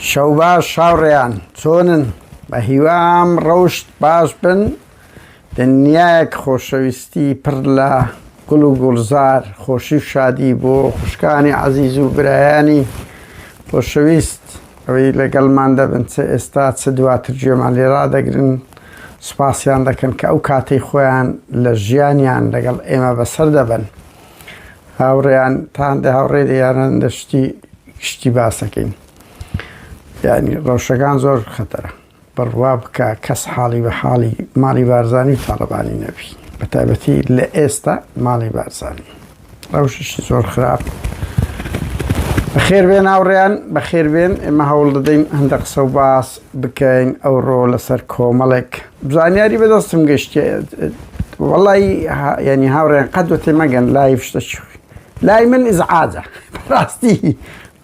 شەوباش هاوڕێیان چۆنن بە هیوام ڕەوشت باش بن دنیایەک خۆشەویستی پڕ لە گوڵ و گوڵزار خۆشی و شادی بۆ خوشکانی عەزیز و برایانی خۆشەویست ئەوەی لەگەڵمان دەبن چ ئێستا چ دواتر گوێمان لێ ڕادەگرن سوپاسیان دەکەن کە ئەو کاتەی خۆیان لە ژیانیان لەگەڵ ئێمە بەسەر دەبەن هاوڕێیان تا هەندێ هاوڕێ دیارن لە شتی گشتی باسەکەین یعنی ڕەوشەکان زۆر خەتەرە بڕوا بکە کەس حاڵی بە حاڵی ماڵی بارزانی و تاڵەبانی نەبی بە تایبەتی لە ئێستا ماڵی بارزانی ڕەوشیشی زۆر خراپ بەخێر بێن هاوڕێیان بەخێر بێن ئێمە هەوڵ دەدەین هەندە قسە و باس بکەین ئەوڕۆ لەسەر کۆمەڵێک زانیاری بەدەستم گەشتێ وەڵی ینی هاوڕێن قەت وتێ مەگەن لای شتە لای من ئیزعاجە بەڕاستی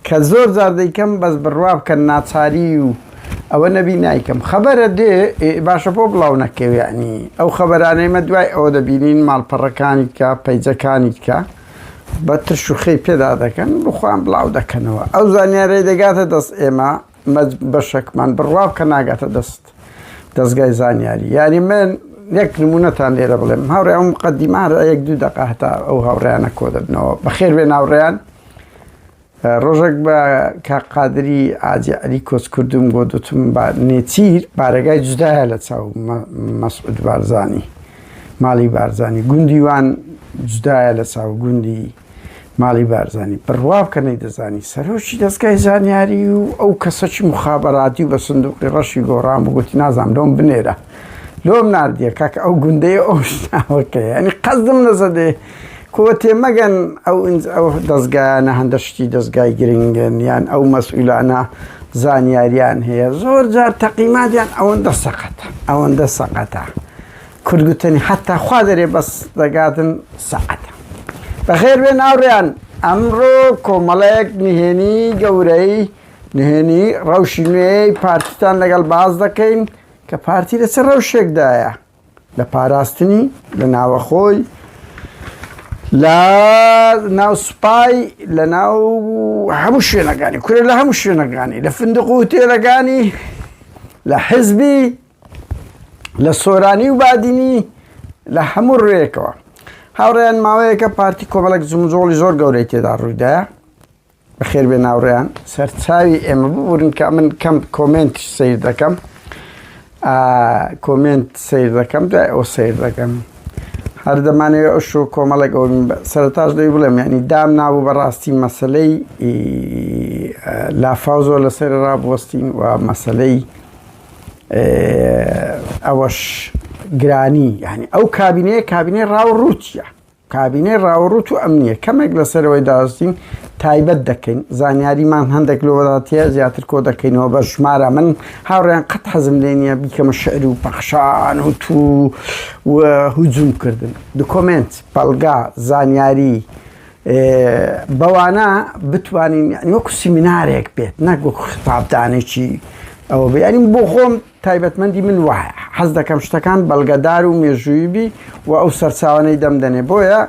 کە زۆر جار دەیکەم بەس بڕوا بکەن ناچاری و ئەوە نەبی نایکەم خەبەرە دێ باشە بۆ بڵاو نەکەوێ یعنی ئەو خەبەرانەی مە دوای ئەوە دەبینین ماڵپەڕەکانی کە پەیجەکانی کە بە ترش و خێی پێدا دەکەن بخوان بڵاو دەکەنەوە ئەو زانیارەی دەگاتە دەست ئێمە بەشەکمان بڕوا بکە ناگاتە دەست دەستگای زانیاری یاری من یەک نمونەتان لێرە بڵێم هاوڕێ ئەو مقدمە هەر یەک دوو دقە هەتا ئەو هاوڕێیانە کۆ دەبنەوە بەخێر بێ ناوڕێیان ڕۆژێک بە کاک قادری عاجی عەلی کۆچکردووم گۆت وتم با نێچیر بارەگای جودایە لە چاو مەسعود بارزانی ماڵی بارزانی گوندی وان جودایە لە چاو گوندی ماڵی بارزانی بڕوا بکە نەیدەزانی سەرۆکی دەستگای زانیاری و ئەو کەسەکی مخابراتی و بە سندوقی ڕەشی گۆڕان بوو گوتی نازانم لۆم بنێرە لۆم ناردیە کاکە ئەو گوندەیە ئەو شتاوەکەیە ینی قەزدم لەسەدێ کۆ تێمەگەن ئەو ئەو دەزگایانە هەندە شتی دەزگای گرنگن یان ئەو مەسئولانە زانیاریان هەیە زۆر جار تەقیماتیان ئەوەندە سەقەتە ئەوەندە سەقەتە کورد گوتنی حتا خوا دەرێ بەس دەگاتن سەعاتە بەخێر بێن هاوڕێیان ئەمڕۆ کۆمەڵێک نهێنی گەورەی نهێنی ڕەوشی نوێی پارتیتان لەگەڵ باز دەکەین کە پارتی لە چ ڕەوشێکدایە لە پاراستنی لە ناوەخۆی لە ناو سوپای لە ناو هەموو شوێنەکانی کورە لە هەموو شوێنەکانی لە فندق و هوتێلەکانی لە حزبی لە سۆرانی و بادینی لە هەموو ڕوێکەوە هاوڕێیان ماوەیەکە پارتی کۆمەڵێک جمجۆڵی زۆر گەورەی تێدا ڕوویدایە بەخێر بێن هاوڕێیان سەرچاوی ئێمە ببورن کە من کەم comment سیر دەکەم comment سیر دەکەم دوای ئەو سیر دەکەم هەر دەمانەوێت ئەو شۆ کۆمەڵێک ئەو سەرتاش دەی بڵێم ینی دام نابوو بەڕاستی مەسلەی لافاو زۆر لەسەر ڕابوەستین و مەسلەی ئەوەش گرانی یعنی ئەو کابینەیە کابینەی ڕاو ڕووتە کابینەی ڕاوەڕووت و ئەمنییە کەمێک لەسەرەوەی داستین تایبەت دەکەین زانیاریمان هەندێک لەوەداتە زیاتر کۆ دەکەینەوە بە ژمارە من هاوڕێیان قەت حەزم لێ نییە بیکەمە شعر و پەخشان و تو و هجوم کردن document بەڵگا زانیاری بەوانە بتوانین یعنی وەکو سیمینارێک بێت نەک وەکو خطابدانێکی ئەوە بێ یعنی بۆ خۆم تایبەتمەندی من وایە حەز دەکەم شتەکان بەڵگەدار و مێژوویی بی و ئەو سەرچاوانەی دەمدەنێ بۆیە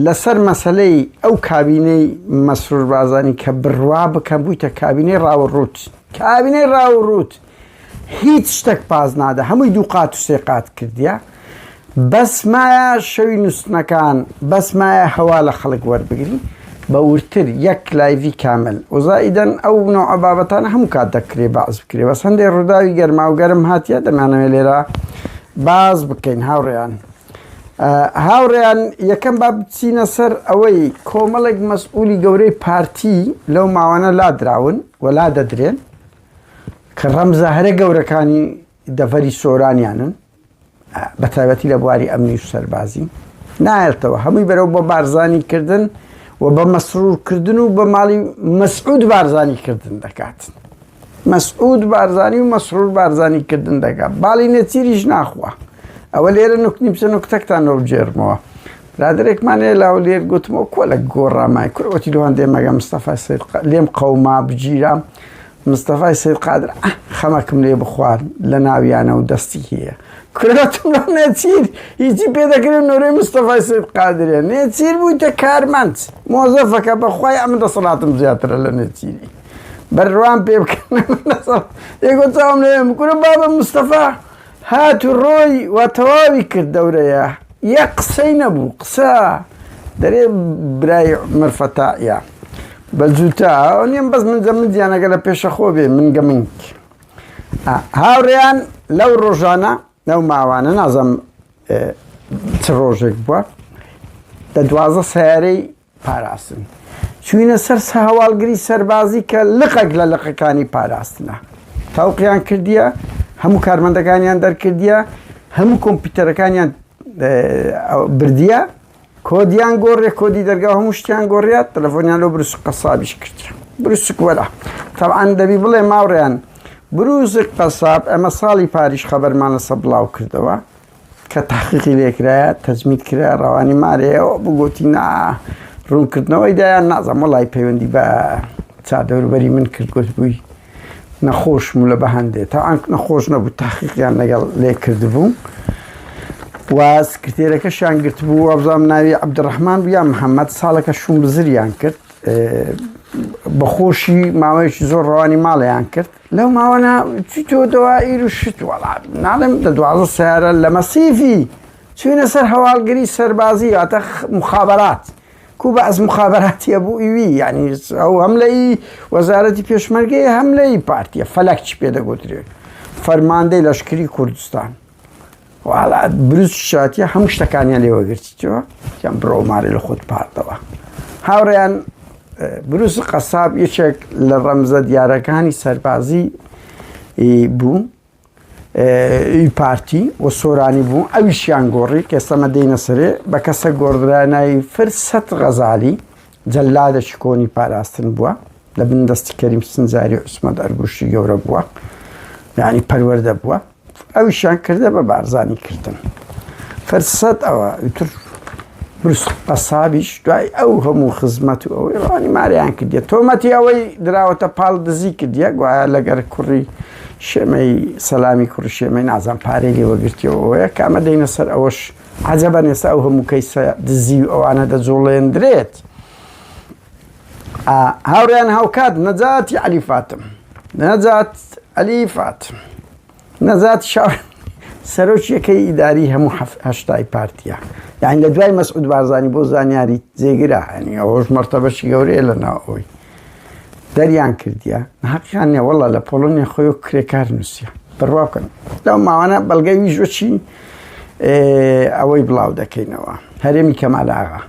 لەسەر مەسەلەی ئەو کابینەی مەسرور بارزانی کە بڕوا بکەم بوویتە کابینەی ڕاوڕووت کابینەی ڕاوڕووت هیچ شتێک پاس نادە هەمووی دوو قات و سێ قات کردیە بەس مایە شەوی نووستنەکان بەس مایە هەوا لە خەڵک وەربگری بە ورتر یەک live ی کامل وزائیدەن ئەو نوعە بابەتانە هەموو کات دەکرێ باس بکرێ بەس هەندێک ڕووداوی گەرما و گەرم هاتیە دەمانەوێت لێرە باز بکەین هاوڕێیان هاوڕێیان یەکەم با بچینە سەر ئەوەی کۆمەڵێک مەسئولی گەورەی پارتی لەو ماوانە لادراون و لا دەدرێن کە ڕەمزە هەرە گەورەکانی دەڤەری سۆرانیانن بە تایبەتی لە بواری ئەمنی و سەربازی نایەتەوە هەمووی بەرەو بە بارزانی کردن و بە مەسرور کردن و بە ماڵی مەسعود بارزانی کردن دەکات مەسعود بارزانی و مەسرور بارزانی کردن دەکات باڵی نێچیریش ناخوا ئەوە لێرە نوکنی بچە نوکتەکتان لۆ بگێڕمەوە برادێکمان هەیە لە هەولێر گوتمەوە کۆ لە گۆڕامای کورەتی لەوان دێمەگە مستەفا سید لێم قەوما بگیرام مستەفای سەید قادر ئاه خەمەکم لێ بخوارد لە ناویانە و دەستی هەیە کورەتم لە نێچیر هیچی پێ دەکرێت نۆرەی مستەفای سەید قادرە نێچیر بوویتە کارمەند مۆزەفەکە بەخوای ئەمن دەسەڵاتم زیاترە لە نێچیری. بەروان پێ بکەن دەیگۆ چاوم لێ کورە بابە مستەفا هات و ڕۆی و تەواوی کرد دەورەیە یەک قسەی نەبوو قسە دەرێ برای مرفەتایە بە جووتە نیەم بەس من من زیانەکە لە پێشە خۆ بێ من گەمنگ هاوڕێیان لەو ڕۆژانە لەو ماوانە نازم چ ڕۆژێک بووە دە 12 سیارەی پاراستن چوینە سەر هەواڵگری سەربازی کە لقێک لە لقەکانی پاراستنە تەوقیان کردیە هەموو کارمەندەکانیان دەرکردیە هەموو کۆمپیوتەرەکانیان بردیە کۆدیان گۆڕێ کۆدی دەرگا هەموو شتیان گۆڕیات تەلەفۆنیان لۆ بروسک قەسابیش کرد بروسک وەرە تەبعەن دەبی بڵێ ماوڕیان بروسک قەساب ئەمە ساڵی پاریش خەبەرمان لەسە بڵاو کردەوە کە تەحقیقی لێکرایە تەجمید کرا ڕەوانی مارەیەوە بگوتی نا ڕوونکردنەوەی دایان نازم وڵی پەیوەندی بە چادەوروبەری من کرد گوت بووی نەخۆشم و لە بەهەندێ تا ئەنک نەخۆش نەبوو تاقیقیان لەگەڵ لێ کردبوو و سکرتێرەکەشیان گرتبوو وابزانام ناوی عەبدولڕەحمان بوو یا محەممەد ساڵەکە شوم بزریان کرد بەخۆشی ماوەیەکی زۆر ڕەوانی ماڵیان کرد لەو ماوەنا چی تۆ دەوائیر و شت وەڵا ناڵێم دە 12 سیارە لە مەسیفی چوینە سەر هەواڵگری سەربازی واتە مخابرات کو بەعس مخابراتیە بوو ئیوی یعنی ئەو هەم لە ئی وەزارەتی پێشمەرگەیە هەم لە ئی پارتیە فەلەک چی پێ دەگوترێ فەرماندەی لەشکری کوردستان والا بروس شاتیە هەموو شتەکانیان لێوەگرتیەوە یان بڕۆ مارێ لە خۆت پاردەوە هاوڕێیان بروس قەساب یەکێک لە ڕەمزە دیارەکانی سەربازی بوو ی پارتی و سۆرانی بوو ئەویشیان گۆڕی کە ئێستا مە دێینە سەرێ بە کەسە گۆڕدرا ناوی فرسەت غەزالی جەلادێکی کۆنی پاراستن بووە لە بن دەستی کەریم سنجاری و عوسمەت ئەرگوشی گەورە بووە یعنی پەروەردە بووە ئەویشیان کردە بە بارزانی کردن فرسەت ئەوە ئیتر بروس قەسابیش دوای ئەو هەموو خزمەت و ئەوەی ڕوانی ماریان کردیە تۆمەتی ئەوەی دراوەتە پاڵ دزی کردیە گوایە لەگەر کوڕی شێمەی سەلامی کوڕی شێمەی نازان پارەی لێ وەگرتیەوە ئەوەیە کە ئەمە دەینە سەر ئەوەش عەجەبە ئێستا ئەو هەموو کەیسە دزی و ئەوانە دەجوڵێندرێت هاوڕیان هاوکات نەجاتی عەلی فاتم نەجات عەلی فاتم نەجات شاو سەرۆکی یەکەی ئیداری هەموو هەشتای پارتیە یعنی لە دوای مەسعود بارزانی بۆ زانیاری جێگرە ینی ئەوەش مەرتەبەشی گەورەیە لە ناو ئەوی دەریان کردیە حەقیان نیە وەڵا لە پۆڵۆنیا خۆی وەک کرێکار نووسیە بڕوا بکەن لەو ماوانە بەڵگەی ویش وەچی ئەوەی بڵاو دەکەینەوە هەرێمی کەمال ئاغا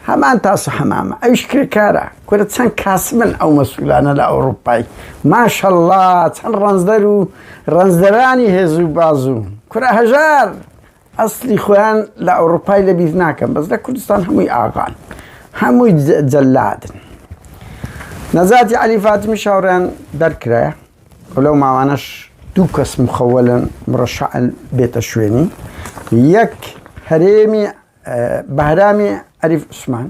هەمان تاس و حەمامە ئەویش کرێکارە کورە چەند کاسبن ئەو مەسئولانە لە ئەوروپای ماشەڵڵا چەند ڕەنجدەر و ڕەنجدەرانی هێز و بازوو کورە هەژار ئەسلی خۆیان لە ئەوروپای لە بیر ناکەن بەس لە کوردستان هەمووی ئاغان هەمووی جەلادن نەزاتی عەلی فاتمی شاوڕیان دەرکرایە و لەو ماوانەش دوو کەس مخەوەلن مڕەشەع بێتە شوێنی یەک هەرێمی بەهرامی عەریف عوسمان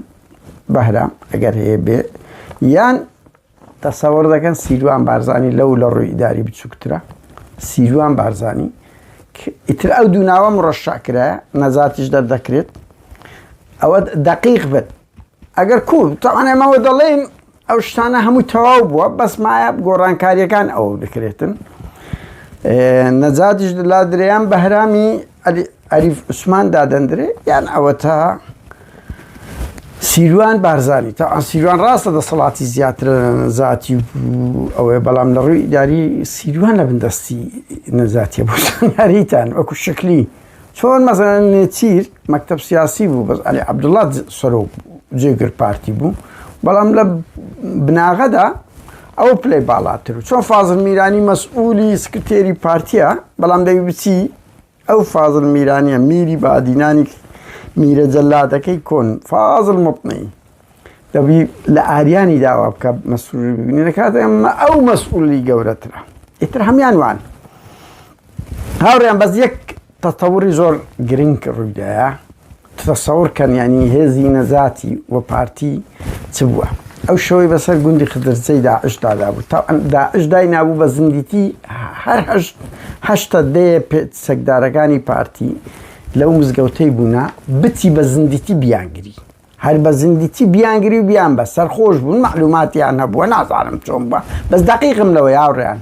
بەهرام ئەگەر هەیە بێ یان تەسەوەر دەکەن سیروان بارزانی لەو لە ڕووی ئیداری بچووکترە سیروان بارزانی ئیتر ئەو دوو ناوە مڕەشع کرایە نەجاتیش دەردەکرێت ئەوە دقیق بێت ئەگەر کو تاوان ئێمەوە دەڵێن ئەو شتانە هەمووی تەواو بووە بەس مایە گۆڕانکاریەکان ئەوە بکرێتن نەجاتیش لا درێیان بەهرامی عەریف عوسمان دادەندرێ یان ئەوەتا سیروان بارزانی تا سیروان ڕاستە دەسەڵاتی زیاترە لە نەزاتی ئەوەیە بەڵام لە ڕووی ئیداری سیروان لە بندەستی نەزاتیە بۆ زانیاریتان وەکو شکلی چۆن مەزەن نێچیر مەکتب سیاسی بوو بەس علی عەبدوڵڵا سەرۆک جێگر پارتی بوو بەڵام لە بناغەدا ئەو پلەی باڵاتر و چۆن فازل میرانی مەسئولی سکرتێری پارتیە بەڵام دەوی بچی ئەو فازل میرانیە میری بادینانی میرە جەلادەکەی کۆن فازل مطنی دەبی لە ئاریانی داوا بکە مەسرور ببینی لە کاتێ ئەو مەسئولی گەورەترە ئیتر هەمان وان هاوڕێیان بەس یەک تەتەوری زۆر گرنگ ڕوویدایە تەسەور کەن یانی هێزی نەجاتی و پارتی چ بووە ئەو شەوەی بەسەر گوندی خدرجەی داعش دادابوو تا داعش داینابوو بە زیندیتی هەر هەشت هەشتە دەیە پێ چەکدارەکانی پارتی لەو مزگەوتەی بوونا بچی بە زیندیتی بیانگری. هەر بە زیندیتی بیانگری و بیان بە سەرخۆش بوون معلوماتیان هەبووە نازانم چۆن بووە بەس دەقیقم لەوەی هاوڕێیان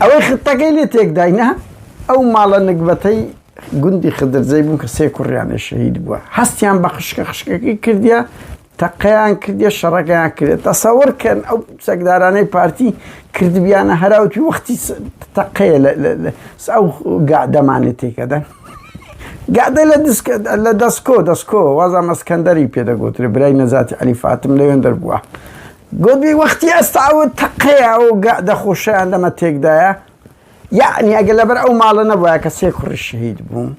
ئەوەی خطەکەی لێ تێکداینە ئەو ماڵە نگبەتەی گوندی خدرزەی بوون کە سێ کوڕیان لێ شەهید بووە هەستیان بە خشکە خشکەکەی کردیە تەقەیان کردیە شەڕەکەیان کرد تەسەوەر کەن ئەو چەکدارانەی پارتی کردبیانە هەراوتی وەختی تەقەیە ئەو گادەمانێ تێکەدەن گادە لە دسک لە دەسکۆ دەسکۆ وازام ئەسکەندەری پێدەگوترێ برای نەجاتی عەلی فاتم لەوێندەر بووە گۆتی وەختی ئێستا ئەوە تەقەیە ئەو گەعدە خۆشیان لەمە تێکدایە یعنی ئەگەر لەبەر ئەو ماڵە نەبووە کە سێ کوڕی شەهید بوو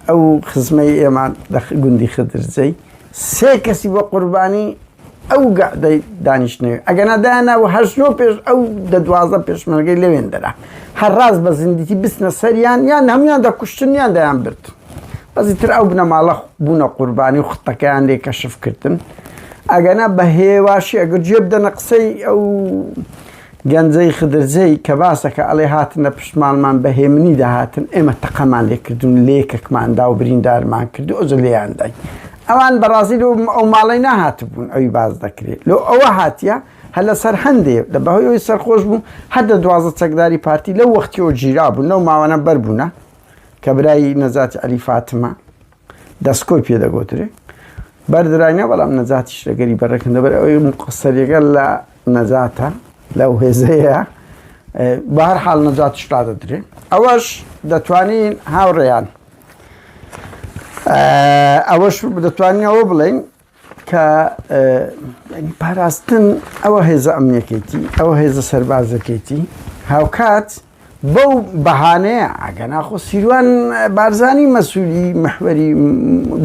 ئەو خزمەی ئێمە لە گوندی خدرجەی سێ کەسی بۆ قوربانی ئەو گەعدەی دانیشتنەوەی ئەگەنا دایاننا و هەشت نۆ پێش ئەو دە 12 پێشمەرگەی لەوێن دەرا هەر ڕاست بە زیندیتی بچنە سەریان یان هەمویان دەکوشتن یان دەیان برد بەس ئیتر ئەو بنەماڵە بوونە قوربانی و خطەکەیان لێ کەشف کردن ئەگەنا بە هێواشی ئەگەر گوێ بدەنە قسەی ئەو گەنجەی خدرجەی کە باسەکە ئەڵێ هاتنە پشت ماڵمان بە هێمنی دەهاتن ئێمە تەقەمان لێکردون لێکەکمان دا و بریندارمان کرد و ئەوجە لێیان داین ئەوان بەڕازی لۆ ئەو ماڵەی نەهاتبوون ئەوی باس دەکرێت لۆ ئەوە هاتیە هەر لەسەر هەندێ لە بەهۆی ئەوی سەرخۆش بوو هەر دە 12 چەکداری پارتی لەو وەختیەوە گیرا بوون لەو ماوەنە بەر بوونە کە برای نەجاتی عەلی فاتمە دەستکۆی پێ دەگوترێ بەردراینە بەڵام نەجاتیش لەگەری بەڕێکن لەبەر ئەوەی مقەسەریەکە لە نەجاتە لەو هێزەیە بە هەر حاڵ نەجاتیش ڕادەدرێ ئەوەش دەتوانین هاوڕێیان ئەوەش دەتوانین ئەوە بڵێین کە پاراستن ئەوە هێزە ئەمنیەکەیتی ئەوە هێزە سەربازەکەیتی هاوکات بەو بەهانەیە ئەگەنا خۆ سیروان بارزانی مەسوولی محوەری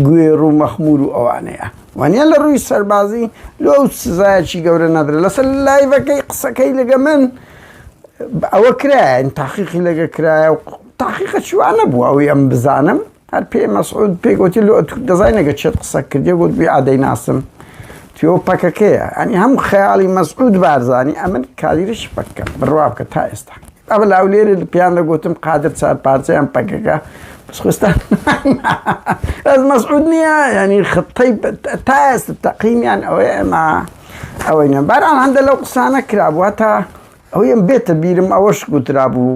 گوێڕ و مەخمور و ئەوانەیە وانە لە ڕووی سەربازی لۆ ئەو سزایەکی گەورە نادرێت لەسەر لایڤەکەی قسەکەی لەگە من ئەوە کرایە تاقیقی لەگە کرایە و تاقیقە چوانە بوو ئەوەی ئەم بزانم هەر پێ مەسعود پێ گوتی لۆ ئەتو دەزای نەگە چێت قسە کردێ گوت بی ئادەی ناسم تۆ پەکەکەیە ئەنی هەم خەیاڵی مەسعود بارزانی ئەمن کادیرش پەکەم بڕوا بکە تا ئێستا ئەمە لە هەولێر پیان دەگوتم قادر چار پارچەیان پەکەکە بەس خوستان ئەس مەسعود نییە ینی خطەی تا ئێستا تەقیمیان ئەوەیە ئێمە ئەوەی نیە باران هەندە لەو قسانە کرابووە تا ئەوەی ئەم بێتە بیرم ئەوەش گوترابوو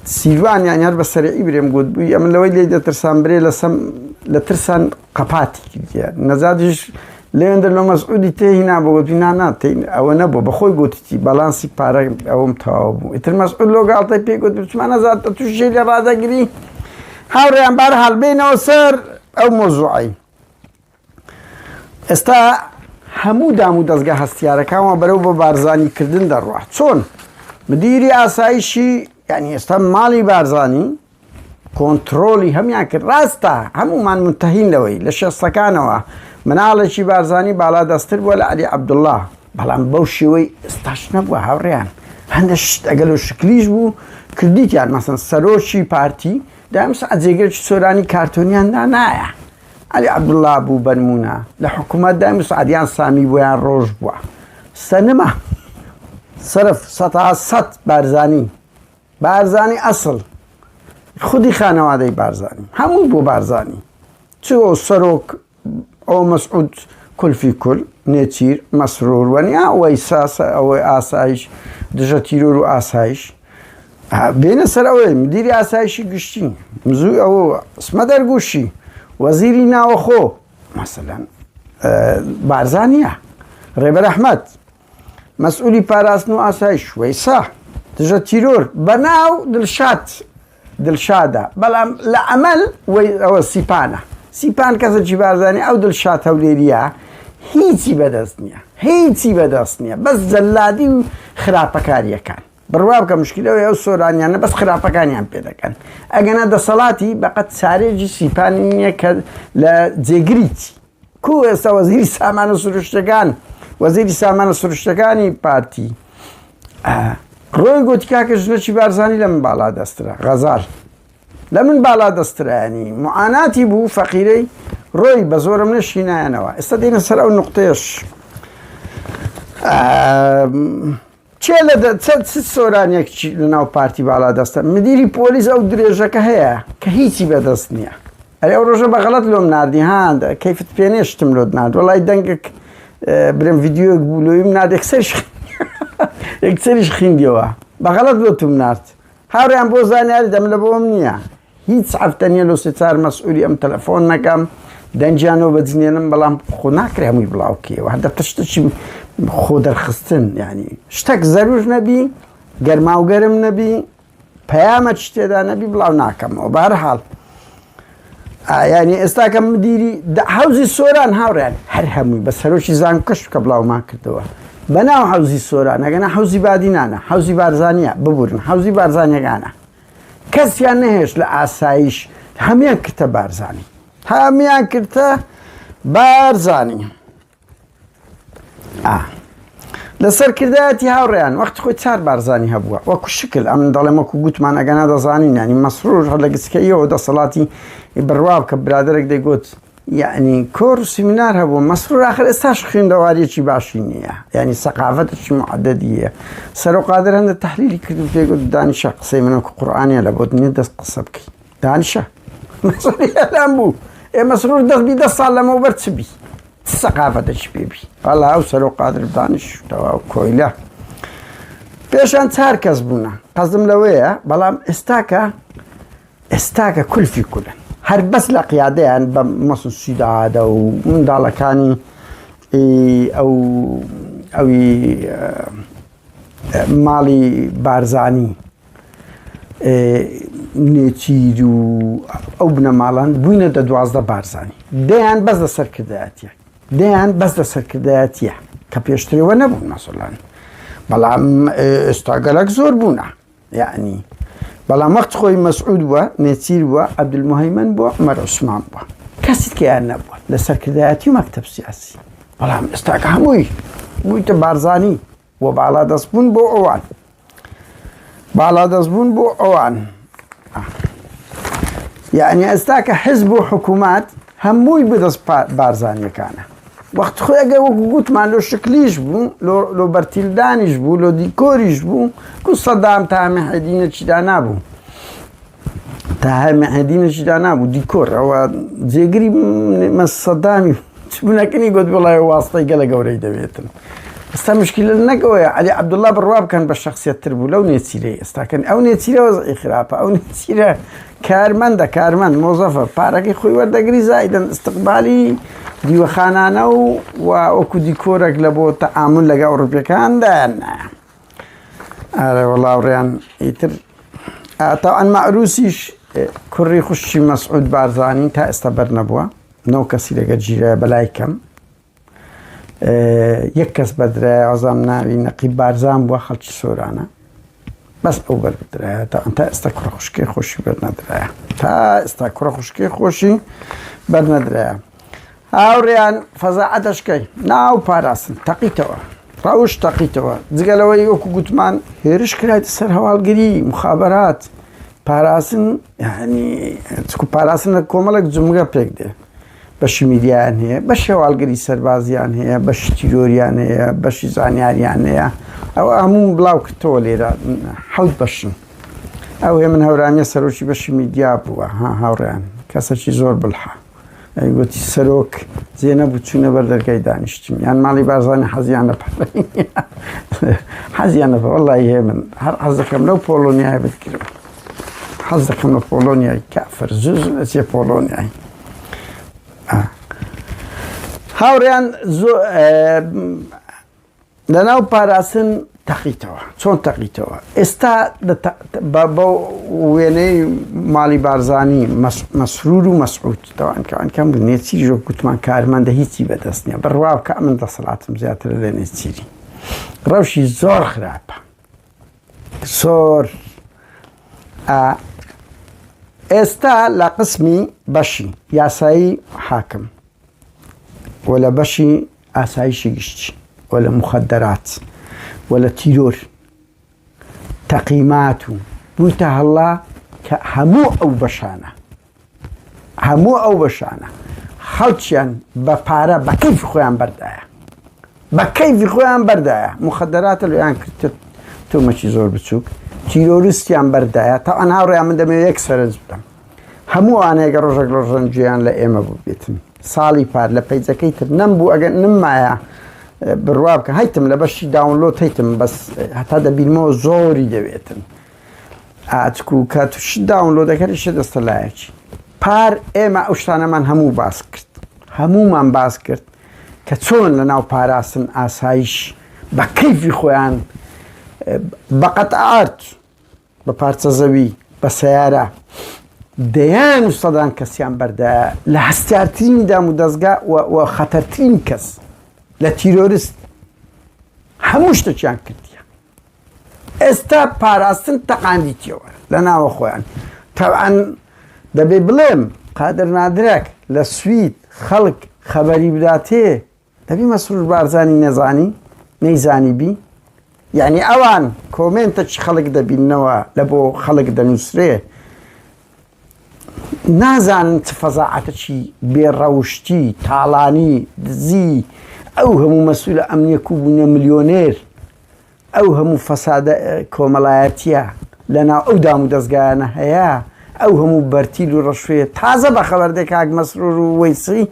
سیروان یان هەر بە سەرعی برێم گوت بووی ئەمن لەوەی لێی دەترسان برێ لەسەم لە ترسان قەپاتی کردیە نەجاتیش لێندە لۆ مەسعودی تێهینا بۆ گوتی نا نا ئەوە نەبوو بەخۆی گوتیتی باڵانسی پارە ئەوم تەواو بوو ئیتر مەسعود لۆ گاڵتەی پێ گوت بچمە نەزات تووشی لێ ڕادەگری هاوڕێیان بار حاڵ بێنەوە سەر ئەو مۆزوعەی ئێستا هەموو دام و دەستگە هەستیارەکانەوە بەرەو بە بارزانی کردن دەڕوا چۆن مدیری ئاسایشی یعنی ئێستا ماڵی بارزانی کۆنتترۆلی هەمان کرد ڕاستە هەمومان منتهین لەوەی لە شێستەکانەوە مناڵێکی بارزانی باڵا دەستتر بووە لە علی عەبدوڵڵا بەڵام بەو شێوەی ئێستاش نەبووە هاوڕێیان هەندە شت ئەگەل و شکلیش بوو کردیتیان مەسن سەرۆکی پارتی دایم سەعات جێگرێکی سۆرانی کارتۆنیان دانایە عەلی عەبدوڵا بوو بەنمونە لە حکوومەت دای مسعدیان سامی بۆیان ڕۆژ بووە سەنما سرف سەتا سەت بارزانی بارزانی ئەسڵ خودی خانەوادەی بارزانی هەموو بۆ بارزانی چ سەرۆک ئەو مەسعود کولفی کول نێچیر مەسرور وەنیا ئەوەی ساسە ئەوەی ئاسایش دژە تیرۆر و ئاسایش بێنە سەر ئەوەی مدیری ئاسایشی گشتی مزوی ئەوە سمە دەرگوشی وەزیری ناوەخۆ مەسەلەن بارزانیە ڕێبەر ئەحمەد مەسئولی پاراستن و ئاسایش وەیسا دژە تیرۆر بەناو دلشاد دلشادە بەڵام لە عەمەل وەی ئەوە سیپانە سیپان کەسێکی بارزانی ئەو دلشاد هەولێریە هیچی بەدەست نییە هیچی بەدەست نییە بەس جەلادی و خراپەکاریەکان بڕوا بکە مشکلەوەی ئەو سۆرانیانە بەس خراپەکانیان پێ دەکەن ئەگەنا دەسەڵاتی بەقەت چارێکی سیپانی نییە کە لە جێگریی کو ئێستا وەزیری سامانە سروشتەکان وەزیری سامانە سروشتەکانی پارتی ڕۆی گوتی کاکە ژنەکی بارزانی لە من باڵا دەسترا غەزال لە من باڵا دەسترانی معاناتی بوو فەقیرەی ڕۆی بە زۆرم نەشینایەنەوە ئێستا دێنە سەر ئەو نقطەیەش چێ لە چ سۆرانێک لە ناو پارتی باڵا دەستە مدیری پۆلیس ئەو درێژەکە هەیە کە هیچی بەدەست نییە. ئەرێ ئەو ڕۆژە بە غەڵەت لۆم ناردی ها کەیفت پێ نیە شتم لۆت نارد وەڵای دەنگێک برم ڤیدیۆیەک بوو لۆیم نارد یەکسەریش یەکسەریش خیندیەوە بە غەڵەت لۆتم نارد هاوڕێیان بۆ زانیاری دەم لە بۆم نییە هیچ هەفتە نییە لۆ سێ چار مەسئولی ئەم تەلەفۆن نەکەم دەنگیانەوە بەجنێنم بەڵام خۆ ناکرێ هەمووی بڵاوکەیەوە هەردە تشتێکی خۆ دەرخستن یعنی شتێک زەروور نەبی گەرماوگەرم نەبی پەیامەکی تێدا نەبی بڵاو ناکەمەوە بەهەرحاڵ یعنی ئێستا کە مدیری حەوزی سۆران هاوڕیان هەر هەمووی بە سەرۆکی زانکۆش کە بڵاومان کردەوە بەناو حەوزی سۆران ئەگەنا حەوزی بادینانە حەوزی بارزانیە ببورن حەوزی بارزانیەکانە کەسیان نەهێشت لە ئاسایش هەمیان کردە بارزانی هەمیان کردە بارزانی لە سەرکردایەتی هاوڕێیان وەختی خۆی چار بارزانی هەبووە وەکو شکل ئەم دەڵێم وەکو گوتمان ئەگەنا دەزانین ینی مەسرور هەر لە گسکەیەوە دەسەڵاتی بڕوا بکە برادەرێک دەیگوت یعنی کۆڕ و سیمینار هەبوو مەسرور آخر ئێستاش خوێندەواریەکی باشی نییە یعنی سەقافەتێکی معددیە سەرۆ قادر هەندە تحلیلی کرد و پێگوت دانیشە قسەی من وەکو قورئانیە لە بۆت نییە دەست قسە بکەی دانیشە مەسرور بوو ئێ مەسرور دەست بی دە ساڵ لەمەوبەر چ بی چ سەقافەتێکی پێ بی وەڵا ئەو سەرۆک قادر دانیش تەواو کۆیلە پێشان چار کەس بوونە قەزم لەوەیە بەڵام ئێستاکە ئێستاکە کولفی کولن هەر بەس لە قیادەیان بە مەسن سیدادە و منداڵەکانی ئەو ئەوی ماڵی بارزانی نێچیر و ئەو بنەماڵان بووینە دە 12 بارزانی دەیان بەس لە سەرکردایەتیە دەیان بەس لە سەرکردایەتیە کە پێشترەوە نەبوون مەسەلەن بەڵام ئێستا گەلک زۆر بوونە یعنی بەڵام وەخت خۆی مەسعود بووە نێچیر بووە عەبدولموهەیمەن بووە عومەر عوسمان بووە کەسی کەیان نەبووە لە سەرکردایەتی و مەکتەب سیاسی بەڵام ئێستاکە هەمووی بوویتە بارزانی و باڵادەست بوون بۆ ئەوان باڵادەست بوون بۆ ئەوان یعنی ئێستا کە حزب و حکوومەت هەمووی بەدەست بارزانیەکانە وەخت خۆی ئەگەر وەکو گوتمان لۆ شکلیش بوو لۆ بەرتیلدانیش بوو لۆ دیکۆریش بوو کو سەدام تا مەحێدینەچیدا نابوو تا مەحێدینەچیدا نابوو دیکۆر ئەوە جێگری مە سەدامی چبنەکەنی گوت وڵای واستەی گەلە گەورەی دەوێتن ئێستا مشکلە نەگەوەیە عەلی عەبدوڵڵا بڕوا بکەن بە شخصیت تر بوو لەو نێچیرەی ئێستاکەن ئەو نێچیرە وەزعی خراپە ئەو نێچیرە کارمەندە کارمەند مۆزەفە پارەکەی خۆی وەردەگری زایدن استقبالی دیوەخانانە و و وەکو دیکۆرێک لە بۆ تەعامل لەگە ئەوروپیەکان دایان نایە ئارە وەڵا ڕێیان ئیتر تاوان مەعروسیش کوڕی خوشکی مەسعود بارزانی تا ئێستا بەر نەبووە نۆ کەسی لەگە گیرایە بەلای کەم یەک کەس بەدرایە ئازام ناوی نەقیب بارزان بووە خەڵکی سۆرانە بەس ئەو بەردرایە تا تا ئێستا کوڕە خوشکی خۆشی بەرنەدرایە تا ئێستا کوڕە خوشکی خۆشی بەرنەدرایە هاوڕێیان فەزاعەتەشکەی ناو پاراستن تەقیتەوە ڕەوش تەقیتەوە جگە لەوەی وەکو گوتمان هێرش کرایتە سەر هەواڵگری مخابرات پاراستن یعنی چکو پاراستن لە کۆمەڵێک جمگە پێک دێ بەشی میدیایان هەیە، بەشی هەواڵگری سەربازیان هەیە، بەشی تیرۆریان هەیە، بەشی زانیاریان هەیە. ئەوە هەموو بڵاو کردەوە لێرە حەوت بەشن. ئەو هێمن هەورامیە سەرۆکی بەشی میدیا بووە ها هاوڕێیان کەسێکی زۆر بڵحە. ئەی گوتی سەرۆک جێ نەبوو چوونە بەر دەرگای دانیشتن یان ماڵی بارزانی حەزیان لە پارەی حەزیان لە وەڵی هێمن هەر حەز دەکەم لەو پۆڵۆنیای بتکرم حەز دەکەم لە پۆڵۆنیای کافر زوو زوو دەچێ پۆڵۆنیای هاوڕیان لەناو پاراستن تەقیتەوە چۆن تەقیتەوە ئێستا بە وێنەی ماڵی بارزانی مەسرور و مەسعود تەوان کەوان کەم بوو نێچیر ژۆ گوتمان کارمەندە هیچی بەدەست نییە بڕوا بکە من دەسەڵاتم زیاتر لە نێچیری ڕەوشی زۆر خراپە زۆر ئێستا لە قسمی بەشی یاسایی حاکم و لە بەشی ئاسایشی گشتی و لە مخدرات و لە تیرۆر تەقیمات و بوویتە هەڵا کە هەموو ئەو بەشانە هەموو ئەو بەشانە خەڵکیان بە پارە بە کەیفی خۆیان بەردایە بە کەیفی خۆیان بەردایە مخدراتە لەیان کرد تۆمەکی زۆر بچووک تیرۆریستیان بەردایە تا ئەن هاوڕێیان من دەمەوێت یەک سەرنج بدەم. هەموو ئەوانەیە گەر ڕۆژێک لە ڕۆژان گوێیان لە ئێمە بووبێتن. ساڵی پار لە پەیجەکەی تر نەمبوو ئەگەر نممایە بڕوا بکە هەیتم لە بەشی download هەیتم بەس هەتا دەبینمەوە زۆری دەوێتن ئاچکو کە توش download ەکەری شە دەستە لایەکی پار ئێمە ئەو شتانەمان هەموو باس کرد هەموومان باس کرد کە چۆن لە ناو پاراستن ئاسایش بە کەیفی خۆیان بە قەتعات بە پارچە زەوی، بە سەیارە، دەیان و سەدان کەسیان بەردایە لە هەستیارترین دام و دەزگا و خەتەرترین کەس لە تیرۆرست هەموو شتێکیان کردیە. ئێستا پاراستن تەقاندیتیەوە لە ناوە خۆیان. تەبعەن دەبێ بڵێم قادر نادرەک لە سوید خەڵک خەبەری بداتێ دەبی مەسرور بارزانی نەزانی نەیزانی بی یعنی ئەوان comment ە چ خەڵک دەبینەوە لە بۆ خەڵک دەنووسرێ نازانن چ فەزاعەتەکی بێڕەوشتی تاڵانی دزی ئەو هەموو مەسئولە ئەمنیە کو بوونە ملیۆنێر ئەو هەموو فەسادە کۆمەڵایەتیە لەناو ئەو دام و دەزگایانە هەیە، ئەو هەموو بەرتیل و ڕەشوەیە تازە بەخەبەر دێ کاک مەسرور و وەیسی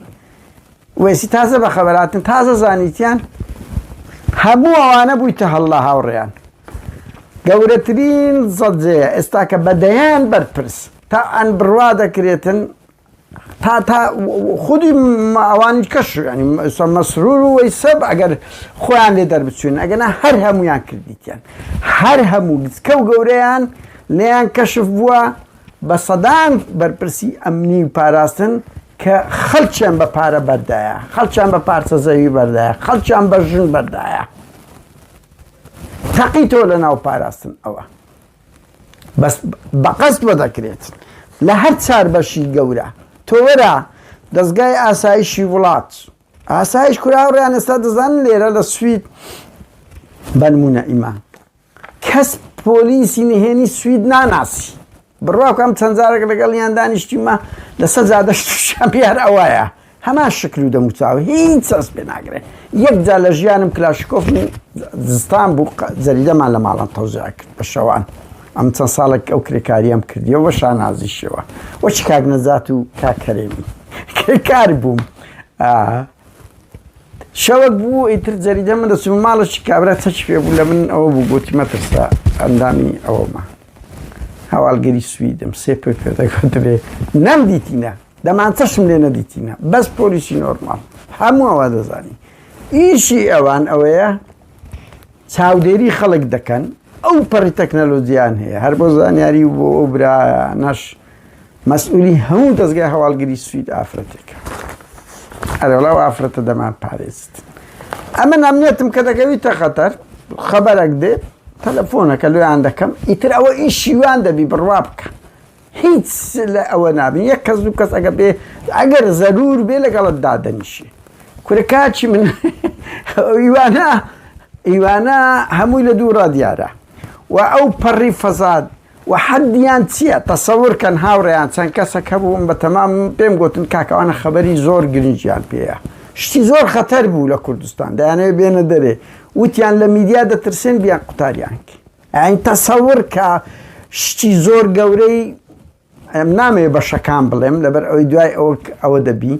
وەیسی تازە بەخەبەر هاتن تازە زانیتیان هەموو ئەوانە بوویتە هەڵڵا هاوڕێیان گەورەترین زەجەیە ئێستا کە بە دەیان بەرپرس تا ئەن بڕوا دەکرێتن تا تا خودی ئەوانی کەش ینی مەسرور و وەیسەب ئەگەر خۆیان لێ دەربچوون ئەگەنا هەر هەمویان کردیتیان هەر هەموو گچکە و گەورەیان لێیان کەشف بووە بە سەدان بەرپرسی ئەمنی و پاراستن کە خەڵکیان بە پارە بەردایە خەڵکیان بە پارچە زەوی بەردایە خەڵکیان بە ژن بەردایە تەقیتەوە لە ناو پاراستن ئەوە بەس بەقەست بۆ دەکرێت لە هەر چار بەشی گەورە تۆ وەرە دەزگای ئاسایشی وڵات ئاسایش کوراوڕیان ئێستا دەزانن لێرە لە سوید بەنمونە ئیمە کەس پۆلیسی نهێنی سوید ناناسی بڕوا بکەم چەند جارێک لەگەڵیان دانیشتیمە لەسەر جادەش تووشیان بیار ئەوایە هەمان شکل و دەموچاو هیچ چەس پێ ناگرێ یەک جار لە ژیانم کلاشکۆف زستان بوو جەریدەمان لە ماڵان تەوزیع کرد بە شەوان ئەم چەند ساڵێک ئەو کرێکاریەم کردیەوە شانازیشەوە وەچ کاک نەجات و کاک کەرێمی کرێکار بووم شەوەک بوو ئیتر جەریدە من دەچووم ماڵێکی کابرا چەکی پێ بوو لە من ئەوە بوو گوتی مەترسە ئەندامی ئەوەمە هەواڵگری سویدم سێ پێ پێ دەگوترێ نەمدیتینە دەمانچەشم لێ نەدیتینە بەس پۆلیسی نۆرماڵ هەموو ئەوە دەزانی ئیشی ئەوان ئەوەیە چاودێری خەڵک دەکەن ئەو پەڕی تەکنەلۆجیان هەیە هەر بۆ زانیاری و بۆ ئەو برانەش مەسئولی هەموو دەستگای هەواڵگری سوید ئافرەتێکە ئەرەڵا و ئافرەتە دەمان پارێزت ئەمن ئەمنیەتم کە دەکەویتە خەتەر خەبەرەک دێ تەلەفۆنەکە لۆیان دەکەم ئیتر ئەوە ئیشیوان دەبی بڕوا بکە هیچ لە ئەوە نابین یەک کەس دوو کەس ئەگە بێ ئەگەر زەرور بێ لەگەڵت دادەنیشێ کورە کاچی من ئیوانە ئیوانە هەمووی لە دوورا دیارە و ئەو پەڕی فەزاد و حەدیان چییە تەسەور کەن هاوڕێیان چەند کەسەک هەبووم بە تەمام پێم گوتن کاکەوانە خەبەری زۆر گرنگیان پێیە شتی زۆر خەتەر بوو لە کوردستان دەیانەوێت بێنە دەرێ وتیان لە میدیا دەترسێن بیان قوتاریان یانی تەسەور کە شتی زۆر گەورەی ئەم نامەوێ بەشەکان بڵێم لەبەر ئەوەی دوای ئەوە ئەوە دەبی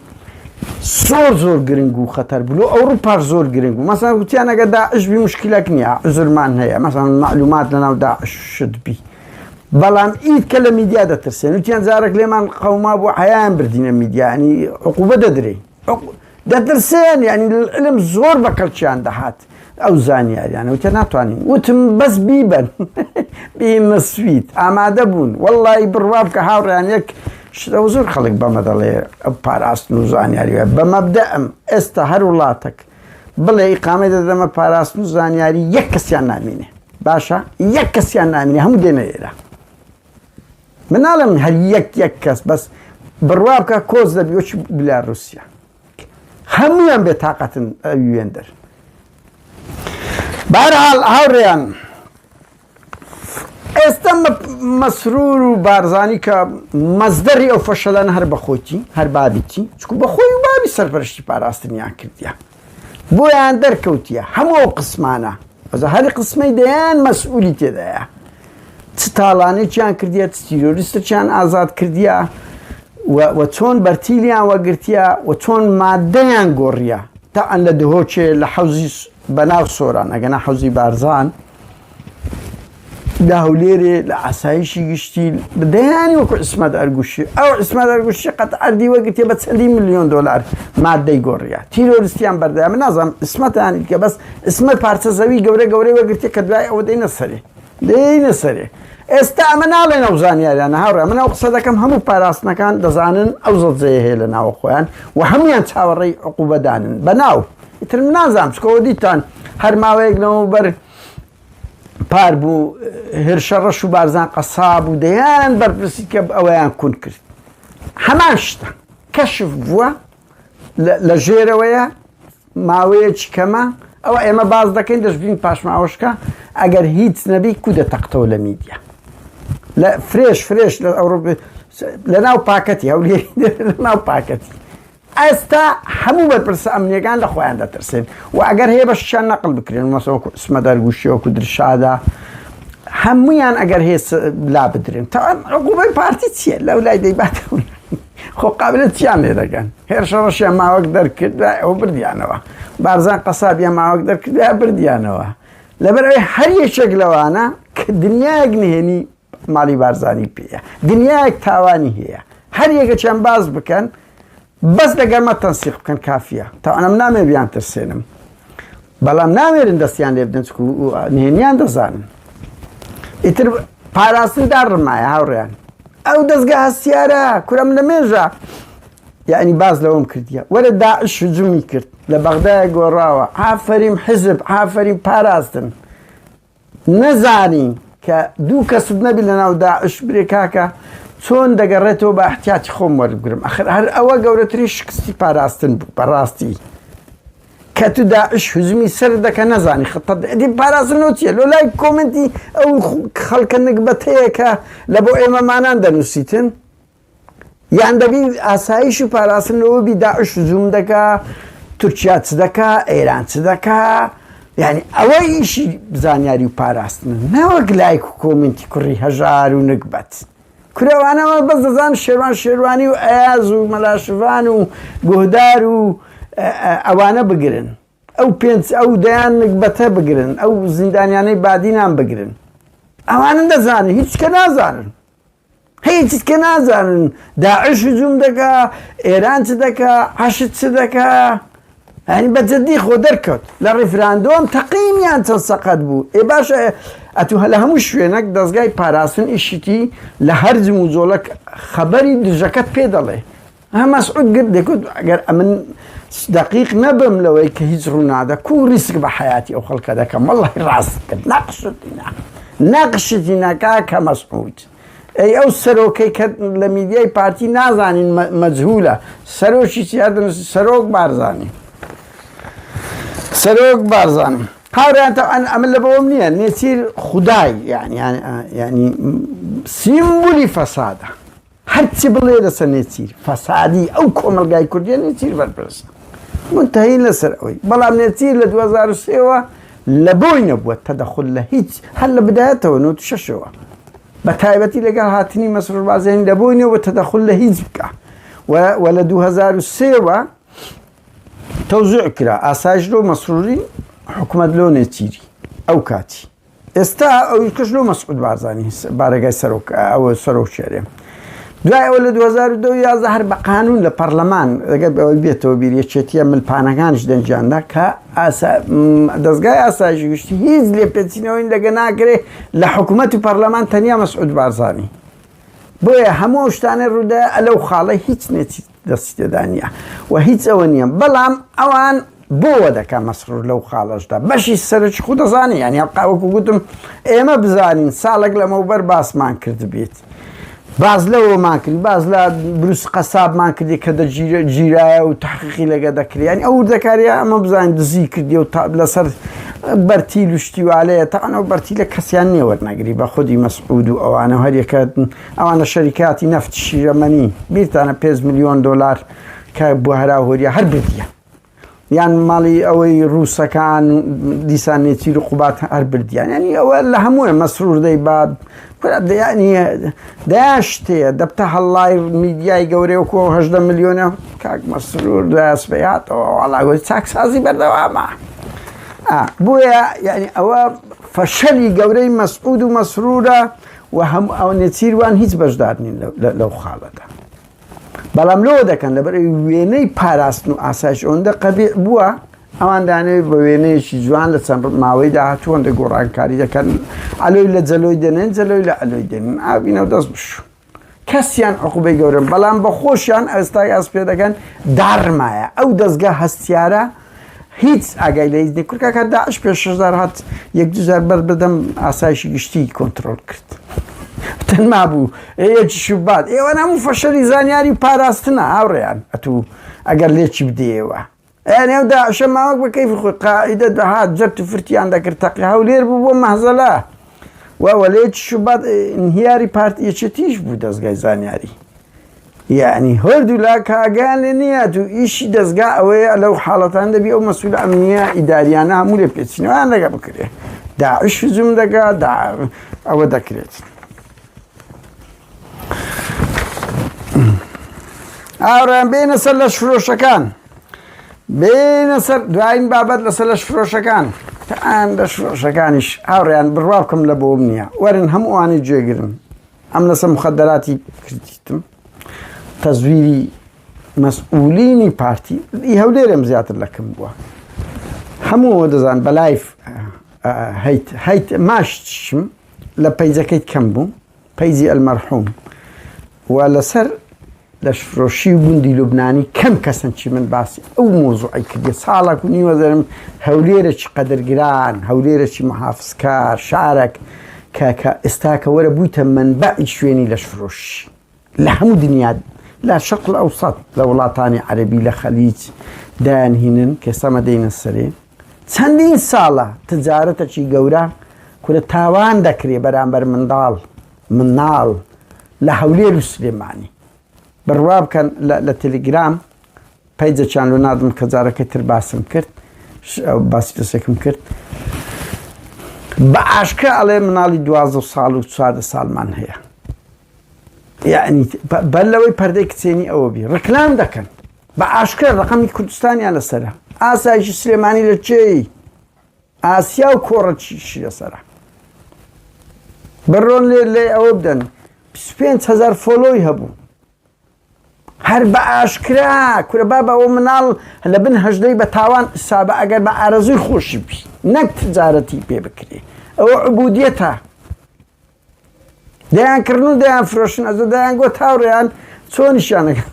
زۆر زۆر گرنگ و خەتەر بلو ئەوروپاش زۆر گرنگ بوو مەسەن وتیان ئەگە داعش بی مشکلەک نییە عزرمان هەیە مەسەن معلومات لەناو داعش شت بی بەڵام ئید کە لە میدیا دەترسێن وتیان جارێک لێمان قەوما بوو حیان بردینە میدیانی عقوبە دەدرێ دەترسێن یانی علم زۆر بە کەڵکیان دەهات ئەو زانیاریانە وتە ناتوانین وتم بەس بیبەن بینە سوید ئامادە بوون وەڵی بڕوا بکە هاوڕیان یەک شتەوە زۆر خەڵک بەمە دەڵێ ئەو پاراستن و زانیاریە بە مەبدەئم ئێستا هەر وڵاتەک بڵێ ئیقامەی دەدەمە پاراستن و زانیاری یەک کەسیان نامینێ باشە یەک کەسیان نامینێ هەموو دێنە ئێرە من ناڵێم هەر یەک یەک کەس بەس بڕوا بکە کۆچ دەبی وەکی بلا رووسیا هەمویان بێ تاقەتن ئەوێن دەر بارحاڵ هاوڕێیان ئێستا مەسرور و بارزانی کە مەزدەری ئەو فەشەلانە هەر بەخۆتی هەر بابیتی چکو بەخۆی و بابی سەرپەرشتی پاراستنیان کردیە بۆیان دەرکەوتیە هەموو ئەو قسمانە ئەزا هەر قسمەی دەیان مەسئولی تێدایە چ تاڵانێکیان کردیە چ تیرۆریستێکیان ئازاد کردیە. و چۆن بەرتیلیان وەگرتیە و چۆن مادەیان گۆڕیە تەعەن لە دهۆکێ لە حەوزی بەناو سۆران ئەگەنا حەوزی بارزان لە هەولێرێ لە ئاسایشی گشتی دەیانی وەکو عیسمەت ئەرگوشی ئەو عیسمەت ئەرگوشی قەت ئەردی وەگرتیە بە چەندین ملیۆن دۆلار مادەی گۆڕیە تیرۆریستیان بەردایە من نازانم عیسمەتانی کە بەس عیسمەت پارچە زەوی گەورە گەورەی وەگرتیە کە دوای ئەوە دەینە سەرێ دێینە سەرێ. ئێستا ئەمە ناڵێن ئەو زانیاریانە هاوڕێ من ئەو قسە دەکەم هەموو پاراستنەکان دەزانن ئەو زەجەیە هەیە لە ناوە خۆیان و هەمویان چاوەڕێی عقوبەدانن بە ناو ئیتر من نازانم چکەوە دیتان هەر ماوەیەک لەمەوبەر پار بوو هێرشە ڕەش و بارزان قەساب و دەیان بەرپرسی کە ئەوەیان کون کرد هەمان شتە کەشف بووە لە ژێرەوەیە ماوەیەکی کەمە ئەوە ئێمە باس دەکەین دەشبین پاشماوەشکە ئەگەر هیچ نەبی کو دەتەقتەوە لە میدیا لە فرێش فرێش لە ئەوڕۆ لە ناو پاکەتی هەولێر لە ناو پاکەتی ئێستا هەموو بەرپرسە ئەمنیەکان لە خۆیان دەترسێن و ئەگەر هەیە بەشیان نەقل بکرێن مەسەوەکو عیسمەت ئەرگوشی وەکو درشادە هەمویان ئەگەر هەیە لا بدرێن تا عقوبەی پارتی چییە لەو لای دەیباتەوە خۆ قابلە چیان لێ دەکەن هێرشە ڕەشیان ماوەک دەرکرد دوای ئەوە بردیانەوە بارزان قەسابیان ماوەک دەرکرد دوای بردیانەوە لەبەر ئەوەی هەر یەکێک لەوانە کە دنیایەک نهێنی ماڵی بارزانی پێیە دنیایەک تاوانی هەیە هەر یەکەکیان باز بکەن بەس لەگەرمە تەنسیق بکەن کافیە تاوانم نامێ بیان ترسێنم بەڵام ناوێرن دەستیان لێ بدەن چکو نهێنیان دەزانن ئیتر پاراستن داڕمایە هاوڕێیان ئەو دەستگە هەستیارە کورم لە مێژە یعنی باز لەوەم کردیە وەرە داعش هجومی کرد لە بەغدای گۆڕاوە ئافریم حزب ئافریم پاراستن نەزانی کە دوو کەست نەبی لەناو داعش برێ کاکە چۆن دەگەڕێتەوە بە احتیاتی خۆم وەربگرم ئەخر هەر ئەوە گەورەترین شکستی پاراستن بوو بەڕاستی کە تو داعش هجومی سەر دەکە نەزانی خطە ئەدی پاراستن لۆ چیە لۆ لای کۆمنتی ئەو خەڵکە نگبەتەیە کە لە بۆ ئێمەمانان دەنووسیتن یان دەبی ئاسایش و پاراستن لەوە بی داعش هجوم دەکا تورکیا چ دەکا ئێران چ دەکا یعنی ئەوە ئیشی زانیاری و پاراستن نەوەک لایک و کۆمنتی کوڕی هەژار و نگبەت کورەوانەوە بەس دەزان شێوان شێروانی و ئەیاز و مەلاشڤان و گۆهدار و ئەوانە بگرن ئەو پێنج ئەو دەیان نگبەتە بگرن ئەو زیندانیانەی بادینان بگرن ئەوانە دەزانن هیچ کە نازانن هیچ کە نازانن داعش هجوم دەکا ئێران چ دەکا حەشد چ دەکا یعنی بە جدی خۆ دەرکەوت لە ڕیفراندۆم تەقیمیان چەند سەقەت بوو ئێ باشە ئەتوو لە هەموو شوێنێک دەستگای پاراستن ئیشیتی لە هەر جموجۆڵک خەبەری دژەکەت پێ دەڵێ ها مەسعود گرت دەکوت ئەگەر ئەمن دقیق نەبم لەوەی کە هیچ ڕوونادە کو ریسک بە حیاتی ئەو خەڵکە دەکەم وەڵی ڕاست کرد نەقشتینا نەقشتینا کاکە مەسعود ئەی ئەو سەرۆکەی کە لە میدیای پارتی نازانین مەجهولە سەرۆکی چیا دەنووسی سەرۆک بارزانی سەرۆک بارزانی هاوڕێیان تەبعەن ئەمن لە بەوەم نییە نێچیر خودای یعنی یعنی سیمبولی فەسادە هەرچی بڵێ لەسەر نێچیر فەسادی ئەو کۆمەلگای کوردیە نێچیر بەرپرسە منتهین لەسەر ئەوەی بەڵام نێچیر لە 2003ەوە لە بۆی نەبووە تەدەخل لە هیچ هەر لە بدایەتەوە 96ەوە بە تایبەتی لەگەڵ هاتنی مەسرور بازێنی لە بۆی نەبووە تەدەخل لە هیچ بکە و لە 2003ەوە تەوزیع کرا ئاسایش لۆ مەسروری حکومەت لۆ نێچیری ئەو کاتی ئێستا ئەوی کەش لۆ مەسعود بارزانی بارەگای سەرۆک ئەوە سەرۆک شێرێ دوای ئەوە لە 2011 هەر بە قانون لە پەرلەمان لەگەر ئەوەی بێتەوە بیر یەکێتیە ملپانەکانیش دەنگیاندا کە دەستگای ئاسایشی گشتی هیچ لێپێچینەوەی لەگە ناکرێ لە حکوومەت و پەرلەمان تەنیا مەسعود بارزانی بۆیە هەموو ئەو شتانەی ڕوودا لەو خاڵە هیچ نێچی دەستی تێدا نییە و هیچ ئەوە نییە بەڵام ئەوان بۆوە دەکا مەسرور لەو خاڵەشدا بەشی سەرەکی خو دەزانانی یانی قاوەکو گوتم ئێمە بزانین ساڵێک لەمەوبەر باسمان کردبێت باز لەوەمان کرد باز لە بروس قەسابمان کردی کە دەگیرایە و تحقیقی لەگە دەکریان ئەو وردەکاریە ئەمە بزانین دزی کردی و تا لەسەر بەرتیل و شتی والەیە تاوان ئەو بەرتیلە کەسیان نییە وەرنەگری بە خودی مەسعود و ئەوانە و هەریەکە ئەوانە شەریکاتی نەفت شیرەمەنی بیرتانە 5 میلیۆن دلار کە بۆ هەرا هۆریە هەر بردیە. یان ماڵی ئەوەی ڕووسەکان دیسان نێچیر و قوبات هەر بردیان ینی ئەوە لە هەمووە مەسرور دەی باب ینی دەیان شتەیە دەبتە هەڵای میدیای گەورەی وەکو هەدە ملیۆنە کاک مەسرور دوایسپەیاتەوە وەڵاگۆی چاکسازی بەردەوامە بۆیە یعنی ئەوە فەشەلی گەورەی مەسعود و مەسرورە و هەم ئەو نێچیروان هیچ بەشدار نین لەو خاڵەدا بەڵام لەوە دەکەن لەبەر وێنەی پاراستن و ئاسایش ئەوەندە قەبیع بووە ئەوان دانەوێت بە وێنەیەکی جوان لە چەند ماوەی داهاتوو هەندە گۆڕانکاری دەکەن ئەلۆی لە جەلۆی دەنێن جەلۆی لە ئەلۆی دێنن ئابینەوە دەست بشو کەسیان عقوبەی گەورەن بەڵام بە خۆشیان ئێستا ئاس پێ دەکەن داڕمایە ئەو دەستگا هەستیارە هیچ ئاگای لە هیچ نیە کورکاکە داعش پێش شەش هات یەک دوجار بەر بەدەم ئاسایشی گشتی کۆنتترۆل کرد تەنما بوو یەکی شوبات ئێوە هەموو فەشەلی زانیاری پاراستنە هاوڕێیان ئەتوو ئەگەر لێکی بدەیەوە ئەنێو داعشە ماوەک بە کەیفی خۆی قاعدە دەهات جەرت و فرتیان دەکرد تەقی هەولێر بوو بۆ مەهزەلە و وەلێت شوبات انهیاری پارتی یەکێتیش بوو دەستگای زانیاری یەعنی هەردوولا کە ئاگایان لێ نییە و ئیشی دەزگا ئەوەیە لەو حاڵەتان دەبی ئەو مەسول ئەمنیە ئیداریانە هەموو لێ پێچینەوەیان لەگە بکرێ داعش هجوم دەکا دا ئەوە دەکرێت. ئاڕان بێنە سەر لەش فرۆشەکان بێنە سەر دوایین بابەت لەسەر لەش فرۆشەکان تان لەش فرۆشەکانیش هاوڕیان بڕوا بکەم لە بۆم نییە وەرن هەمووانی گوێگرن ئەم لەسەر مخدراتی کردیتم تەزویری مەسئولینی پارتی ئی هەولێرم زیاتر لەکەم بووە هەموو دەزان بە live هەیت هەیت ماشتشم لە پەیجەکەیت کەم بوو پەیجی ئەلمەرحوم و لەسەر لەشفرۆشی و گوندی لوبنانی کەم کەسن چی من باسی ئەو مۆزوعی کردی ساڵک و نیوە دەرم هەولێرەکی قەدرگران هەولێرەکی محافزکار شارێک کە کە ئێستاکە وەرە بوویتە منبەعی شوێنی لەشفرۆشی لە هەموو دنیا لە شەرق ئەوسەت لە وڵاتانی عەربی لە خەلیج دایان هینن کە سەمە دێنە سەرێ چەندین ساڵە تجارەتەکی گەورە کورە تاوان دەکرێ بەرامبەر منداڵ مناڵ لە هەولێر و سلێمانی بڕوا بکەن لە تەلگرام پەیجەکیان لۆ ناردم کە جارەکەی تر باسم کرد باسی کەسێکم کرد بە ئاشکرا ئەڵێ مناڵی دوازدە ساڵ و چواردە ساڵمان هەیە یعنی بەر لەوەی پەردەی کچێنی ئەوە بی ڕکلام دەکەن بە ئاشکرا ڕقەمی کوردستانیان لەسرە ئاسایشی سلێمانی لە چێی ئاسیا و کۆڕەچیشی لەسەرە بڕۆن لێ لێ ئەوە بدەن 25 هزار follow ی هەبوو هەر بە ئاشکرا کورە بابە ئەوە مناڵ لە بن هەژدەی بە تاوان حسابە ئەگەر بە ئارەزووی خۆشی بی نەک تجارەتی پێ بکرێ ئەوە عبودیەتە دەیان کڕن و دەیان فرۆشن ئەزە دەیان گۆت هاوڕێیان چۆنیشیانەکە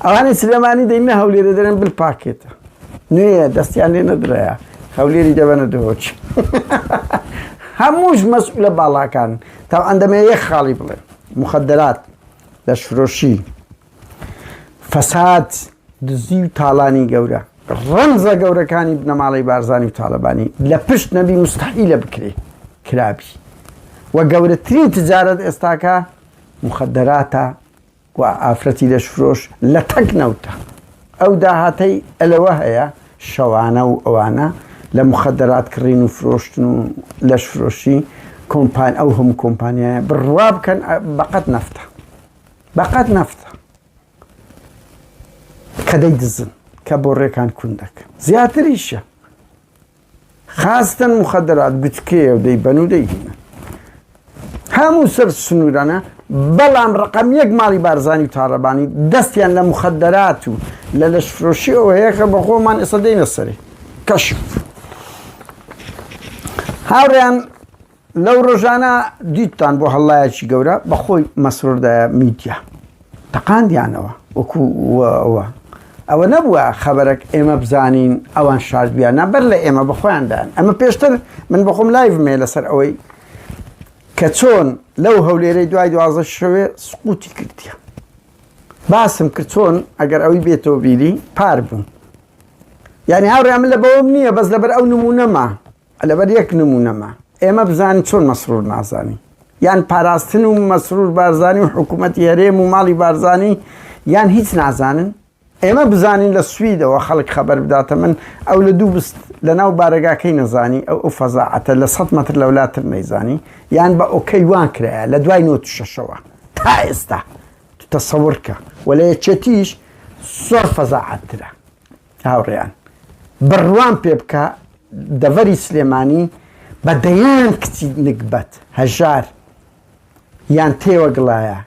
ئەوانەی سلێمانی دەینە هەولێرە دەرێن بل پاکێتە نوێیە دەستیان لێ نەدرایە هەولێری دەبەنە دهۆچ هەمووش مەسئولە باڵاکان تا ئەندەمێ یەک خاڵی بڵێ مخدرات لەشفرۆشی فەساد دزی و تاڵانی گەورە ڕەمزە گەورەکانی بنەماڵەی بارزانی و تاالبانی لە پشت نەبی مستحیلە بکرێ کرابی و گەورەترین تجارەت ئێستاکە مخدراتە و ئافرەتی لەشفرۆش لە تەک نەوتە ئەو داهاتەی ئەلەوە هەیە شەوانە و ئەوانە لە مخدرات کڕین و فرۆشتن و لەشفرۆشی کۆمپان ئەو هەموو کۆمپانیایە بڕوا بکەن بەقەت نەفتە بەقەت نەفتە کە دەیدزن کە بۆ ڕێکان کون دەکەن زیاتریشە خاستن مخدرات گوچکەیە و دەیبەن و دەیهینن هەموو سەر سنوورانە بەڵام ڕقم یەک ماڵی بارزانی و تاڕەبانی دەستیان لە مخدرات و لە لەشفرۆشی ئەوە هەیە کە بە خۆمان ئێستا دێنە سەرێ کەشف هاوڕێیان لەو ڕۆژانە دیتتان بۆ هەڵڵایەکی گەورە بە خۆی مەسرور دایە میدیا تەقاندیانەوە وەکو ئەوە ئەوە نەبووە خەبەرەک ئێمە بزانین ئەوان شاردویانە بەر لە ئێمە بە خۆیان دان ئەمە پێشتر من بەخۆم live مێ لەسەر ئەوەی کە چۆن لەو هەولێرەی دوای دوازە شەوێ سقوتی کردیە باسم کرد چۆن ئەگەر ئەوی بێتەوە بیری پار بوو یعنی هاوڕێ من لە بەوەم نییە بەس لەبەر ئەو نمونەمە لەبەر یەک نمونەمە ئێمە بزانین چۆن مەسرور نازانی یان پاراستن و مەسرور بارزانی و حکوومەتی هەرێم و ماڵی بارزانی یان هیچ نازانن. ئێمە بزانین لە سویدەوە خەڵک خەبەر بداتە من ئەو لە دوو بست لە ناو بارەگاکەی نەزانی ئەو ئەو فەزاعەتە لە سە مەتر لەولاتر نەیزانی یان بە ئۆکەی وان کرایە لە دوای نۆ شەشەوە تا ئێستا تەسەورکە و لە یەکێتیش زۆر فەزاعەتترە هاوڕێیان بڕوام پێ بکە دەڤەری سلێمانی بە دەیان کچی نگبەت هەژار یان تێوە گڵایە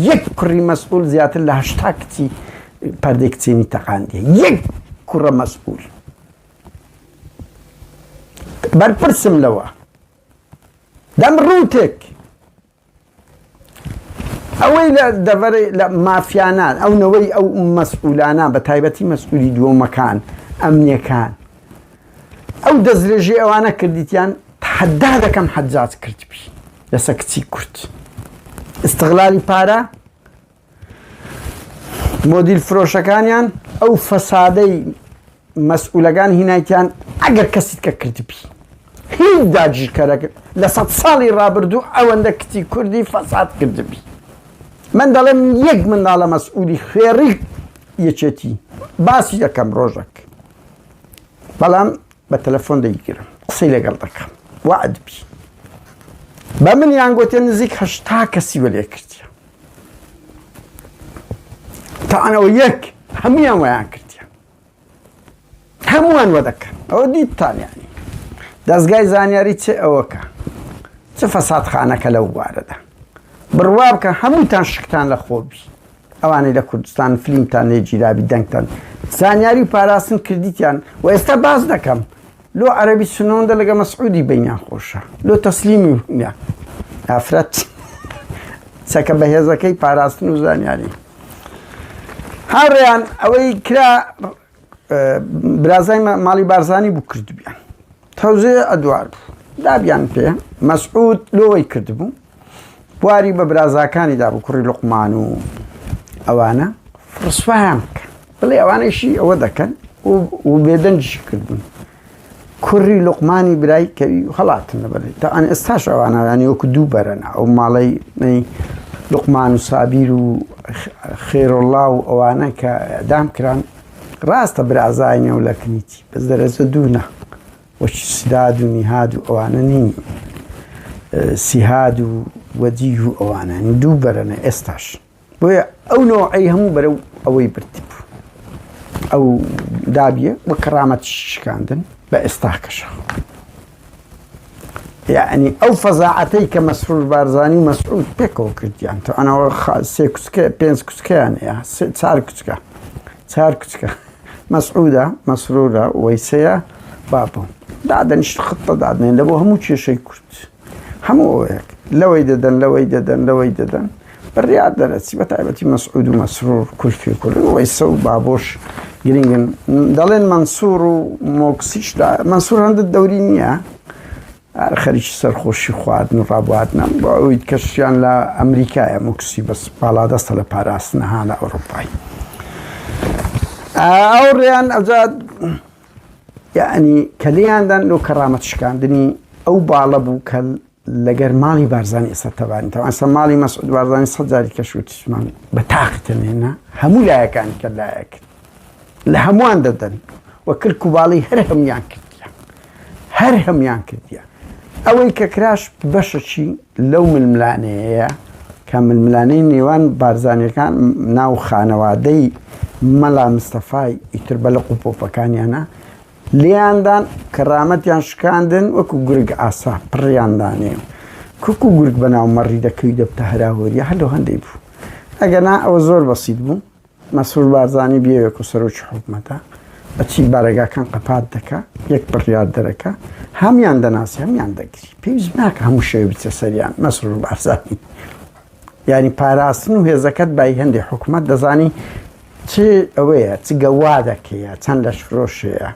یەک کوڕی مەسئول زیاتر لە هەشتا کچی پەردەی کچێنی تەقاندیە یەک کوڕە مەسئول بەرپرسم لەوە دەم ڕووتێک ئەوەی لە دەڤەرەی لە مافیانان ئەو نەوەی ئەو مەسئولانە بە تایبەتی مەسئولی دووەمەکان ئەمنیەکان ئەو دەستدرێژی ئەوانە کردیتیان تەحەدا دەکەم حەجاج کردبی لەسەر کچی کورد استغلالی پارە مۆدیل فرۆشەکانیان ئەو فەسادەی مەسئولەکان هینایتیان ئەگەر کەسیت کە کردبی هیچ داگیرکەرەک لە سە ساڵی ڕابردوو ئەوەندە کچی کوردی فەساد کردبی من دەڵێم یەک منداڵە مەسئولی خوێڕی یەکێتی باسی دەکەم ڕۆژەک بەڵام بە تەلەفۆن دەیگرم قسەی لەگەڵ دەکەم وعد بی بە منیان گوتێ نزیک هەشتا کەسی وەلێ کردیە تاانەوە یەک هەمویان وایان کردیە هەمووان وە دەکەن ئەوە دیتتان یانی دەستگای زانیاری چ ئەوەکە چ فەسادخانەکە لەو بوارەدا بڕوا بکە هەمووتان شکتان لە خۆبی ئەوانەی لە کوردستان فلیمتان لێ گیرابی دەنگتان زانیاری و پاراستن کردیتیان و ئێستا باس دەکەم لۆ عەربی سنۆندە لەگە مەسعودی بینیان خۆشە لۆ تەسلیمی نیە ئافرەت چەکە بەهێزەکەی پاراستن و زانیاری هاوڕێیان ئەوەی کرا برازای ماڵی بارزانی بوو کردبیان تەوزێ ئەدوار بوو دابیان پێ مەسعود لۆی کردبوو بواری بە برازاکانی دابوو کوڕی لوقمان و ئەوانە ڕسوایان بکە بڵێ ئەوانەشی ئەوە دەکەن و بێدەنگیشی کردبوون کوڕی لوقمانی برای کەوی هەڵاتن لەبەر تا ئەن ئێستاش ئەوانەیانی وەکو دوو بەرەن ئەو ماڵەی لوقمان و سابیر و خێرۆڵا و ئەوانە کە دام کران ڕاستە برازای و لەکنیتی بەس دەرەجە دوونە وەکی سداد و نیهاد و ئەوانە نین سیهاد و وەجیه و ئەوانە دوو بەرەنە ئێستاش بۆیە ئەو نەوعەی هەموو بەرەو ئەوەی بردبوو ئەو دابیە وە کەڕامەت شکاندن بە ئێستاکەشە یعنی ئەو فەزاعەتەی کە مەسرور بارزانی و مەسعود پێکەوە کردیان تۆ ئەنەوە سێ کوچکە پێنج کوچکەیان هەیە چار کوچکە چار کوچکە مەسعودە مەسرورە وەیسەیە بابم دادەنیشت خطە دادنێن لە بۆ هەموو کێشەی کورد هەموو ئەوەیەک لەوەی دەدەن لەوەی دەدەن لەوەی دەدەن بڕیار دەرەچی بە تایبەتی مەسعود و مەسرور کولفی کورن وەیسە و بابۆش گرنگن دەڵێن مەنسوور و مۆکسیش مەنسوور هەندە دەوری نییە خەریکی سەرخۆشی خواردن و ڕابواردنە بۆ ئەوەی کەشیان لە ئەمریکایە مۆکسی بەس باڵادەستە لە پاراستنەها لە ئەوروپای ئەو ڕێیان ئەجا یەعنی کە لێیان دان لۆ کەڕامەت شکاندنی ئەو باڵە بوو کە لەگەر ماڵی بارزانی ئێستا تەبانی تەوان ئێستا ماڵی مەسعود بارزانی سە جاری کەش وتیشمان بە تاقتنێنە هەموو لایەکانی کە لایەک لە هەمووان دەدەن و کلک و باڵی هەر هەمویان کردیە هەر هەمویان کردیە ئەوەی کە کراش بەشەکی لەو ململانێیە کە ململانێی نێوان بارزانیەکان ناو خانەوادەی مەلا مستەفای ئیتر بە لق و پۆپەکانیانە لێیاندان کەرامەتیان شکاندن وەکو گورگ ئاسا پڕیان دانێ کوکو گورگ بەناو مەڕی دەکەوی دەبتە هەراوەریە هەلۆ هەندەی بوو ئەگەنا ئەوە زۆر بەسیت بوو مەسرور بارزانی بیەوێ کو سەرۆکی حکومەتە ئەچی بارەگاکان قەپات دەکا یەک بڕیار دەرەکا هەمیان دەناسی هەمیان دەگری پێویست ناکە هەموو شەوێ بچێ سەریان مەسرور بارزانی یعنی پاراستن و هێزەکەت بای هەندێک حکومەت دەزانی چ ئەوەیە چ گەوادەکەیە چەند لەش فرۆشەیە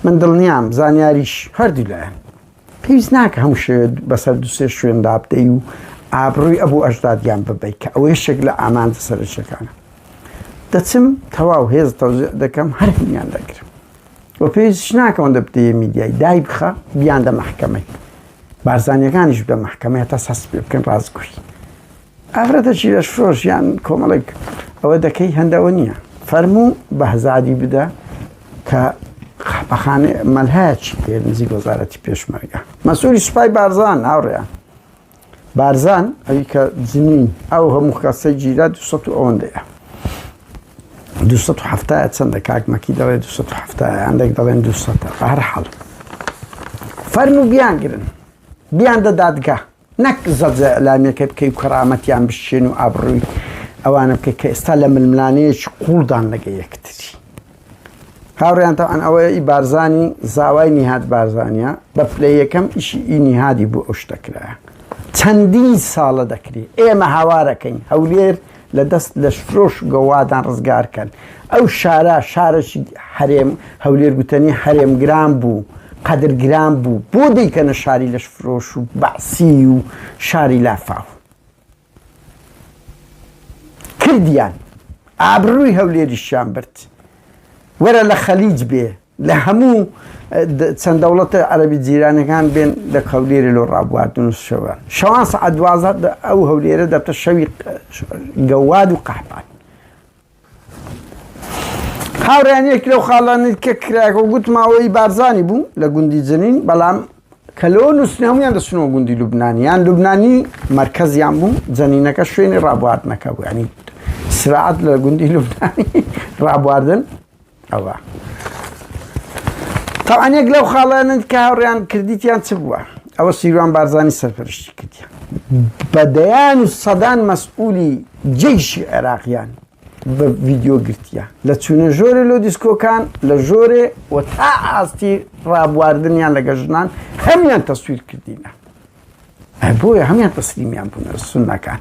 من دڵنیام زانیاریش هەردوو لایەن پێویست ناکە هەموو شەوێ بەسەر دوسێ شوێن دابدەی و ئابڕووی ئەبوو ئەژدادیان ببەی کە ئەوە یەکێک لە ئامانجە سەرەکیەکانە دەچم تەواو هێز تەوزیع دەکەم هەر هەمیان دەگرم و پێویستش ناکە ئەوەندە بدەیە میدیای دای بخە بیان دە مەحکەمەی بارزانیەکانیش بدە مەحکەمەی هەتا سەست پێ بکەن ڕاستگوی ئافرەتەکی لەشفرۆش یان کۆمەڵێک ئەوە دەکەی هەندەوە نییە. فەرموو بەهزادی بدە کە قەحپەخانەی مەلهایەکی پێ نزیک وەزارەتی پێشمەرگە مەسئولی سوپای بارزان هاوڕێیان بارزان ئەوی کە جنین ئەو هەموو کەسە گیرا 200 ئەوەندەیە 270 چەندە کاک مەکی دەڵێ 270 هەندێک دەڵێن 200 بە هەر حاڵ فەرموو بیانگرن بیان دە دادگا نەک زەجە ئیعلامیەکە بکەی و کەرامەتیان بشکێن و ئابڕووی ئەوانە بکەی کە ئێستا لە ململانێیەکی قوڵدان لەگە یەکتری. هاوڕێیان تەوان ئەوە ئی بارزانی زاوای نیهاد بارزانە بە پلە یەکەم ئیشی ئی نیهادی بوو ئەو شتە کرایە چەندین ساڵە دەکری ئێمە هاوارەکەین هەولێر لە دەست لەشفرۆش گەوادان ڕزگار کەن ئەو شارە شارەکی هەرێم هەولێر گوتەنی هەرێم گران بوو قەدر گران بوو بۆ دەیکەنە شاری لەشفرۆش و بەعسی و شاری لافاو کردیان ئابڕووی هەولێریشیان برد وەرە لە خەلیج بێ لە هەموو چەند دەوڵەتە عەرەبی جیرانەکان بێن لە هەولێرێ لۆ ڕابواردن و شەوان شەوان سەعات 12 ئەو هەولێرە دەبتە شەوی گەواد و قەحپان هاوڕیان یەک لەو خاڵانەی کە کراکە و گوتماوەی بارزانی بوو لە گوندی جنین بەڵام کە لەوە نووسن هەمویان دەچنەوە گوندی لوبنانی یان لوبنانی مەرکەزیان بوو جەنینەکە شوێنی ڕابواردنەکە بوو ینی سراعەت لە گوندی لوبنانی ڕابواردن ئەوە تاوان یەک لەو خاڵانە کە هاوڕیان کردیتیان چ بووە ئەوە سیروان بارزانی سەرپەرشتی کردیان بە دەیان و سەدان مەسئولی جەیشی عێراقیان بە ڤیدیۆ گرتیە لە چوونە ژۆرێ لۆ دیسکۆکان لە ژۆرێ و تا ئاستی ڕابواردنیان لەگە ژنان هەمیان تەسویر کردینە بۆیە هەمیان تەسلیمیان بوون سوننەکان